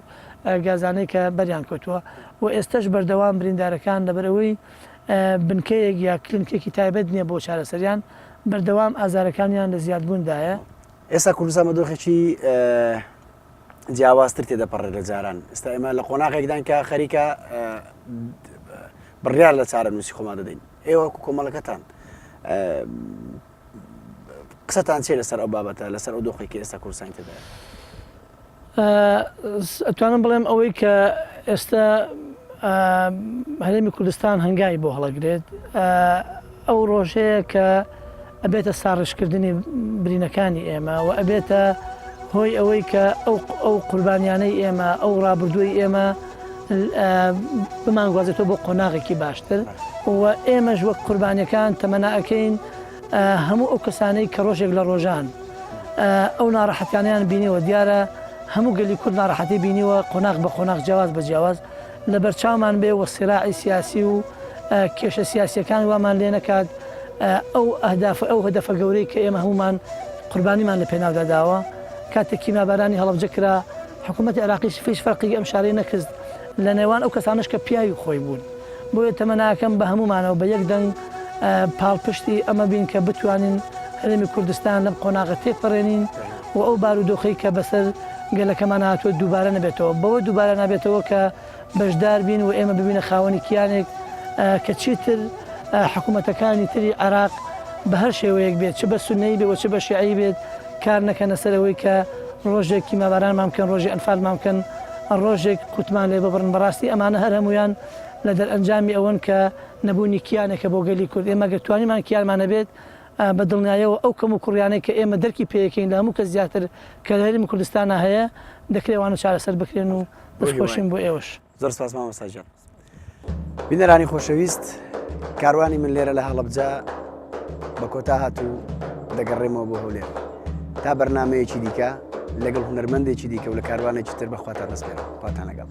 گازانەی کە بەریان کەوتووە و ئێستش بەردەوام بریندارەکان لەبەرئەوەی بنکەیەک یا کلینکێکی تایبەت نییە بۆ چارەسەریان بەردەوام ئازارەکانیان لە زیادبووندایە. ئێستا کوردستان بە دۆخێکی جیاوازتر تێدەپەڕێت لە جاران. ئێستا ئێمە لە قۆناغێکداین کە خەریکە بڕیار لە چارەنووسی خۆمان دەدەین. ئێوە وەکو کۆمەڵەکەتان قسەتان چیە لەسەر ئەو بابەتە، لەسەر ئەو دۆخێک کە ئێستا کوردستانی تێدایە؟ ئەتوانم بڵێم ئەوەی کە ئێستا هەرێمی کوردستان هەنگاوی بۆ هەڵەگرێت ئەو ڕۆژەیە کە ئەبێتە ساڕێژکردنی برینەکانی ئێمە و ئەبێتە هۆی ئەوەی کە ئەو ئەو قوربانیانەی ئێمە ئەو ڕابردووی ئێمە بمانگوازێتەوە بۆ قۆناغێکی باشتر و ئێمەش وەک قوربانیەکان تەمەنا ئەکەین هەموو ئەو کەسانەی کە ڕۆژێک لە ڕۆژان ئەو ناڕەحەتیانەیان بینیوە، دیارە هەموو گەلی کورد ناڕەحەتی بینیوە قۆناغ بە قۆناغ جیاواز بە جیاواز لەبەرچاومان بێ و سیراعی سیاسی و کێشە سیاسیەکان وامان لێ نەکات. ئەو ئەهداف ئەو هەدەفە گەورەی کە ئێمە هەموومان قوربانیمان لە پێناودا داوە کاتێک کیمیابارانی هەڵەبجە کرا حکوومەتی عێراقیش فیش فەرقی ئەم شارەی نەکرد لە نێوان ئەو کەسانەش کە پیاوی خۆی بوون بۆیە تەمەناکەم بە هەموومانەوە بە یەک دەنگ پاڵپشتی ئەمە بین کە بتوانین هەرێمی کوردستان لەم قۆناغە تێپەڕێنین و ئەو بارودۆخەی کە بەسەر گەلەکەمان هاتووە دووبارە نەبێتەوە بەوە دووبارە نابێتەوە کە بەشدار بین و ئێمە ببینە خاوەنی کیانێک کە چیتر حکوومەتەکانی تری عێراق بە هەر شێوەیەک بێت چ بە سوننەیی بێت و چ بە شیعەیی بێت کار نەکەنە سەر ئەوەی کە ڕۆژێک کیمیابارانمان بکەن ڕۆژێ ئەنفالمان بکەن ڕۆژێک قوتمان لێ ببڕن بەڕاستی ئەمانە هەر هەموویان لە دەرئەنجامی ئەوەن کە نەبوونی کیانێکە بۆ گەلی کورد ئێمە گەر توانیمان کیانمان هەبێت بە دڵنیایەوە ئەو کەم و کوڕیانەی کە ئێمە دەرکی پێیەکەین لە هەموو کەس زیاتر کە لە هەرێمی کوردستانا هەیە دەکرێ ئەوانە چارەسەر بکرێن و دەستخۆشیم بۆ ئێوەش. زۆر سپاس مامۆستا گیان. بینەرانی خۆشەویست کاروانی من لێرە لە هەڵەبجە بە کۆتا هات و دەگەڕێمەوە بۆ هەولێر تا بەرنمەیەکی دیکە لەگەڵ هونەرمەندێکی دیکە و لە کاروانێکی تر بەخواتان دەسپێرم خواتان لەگەڵ.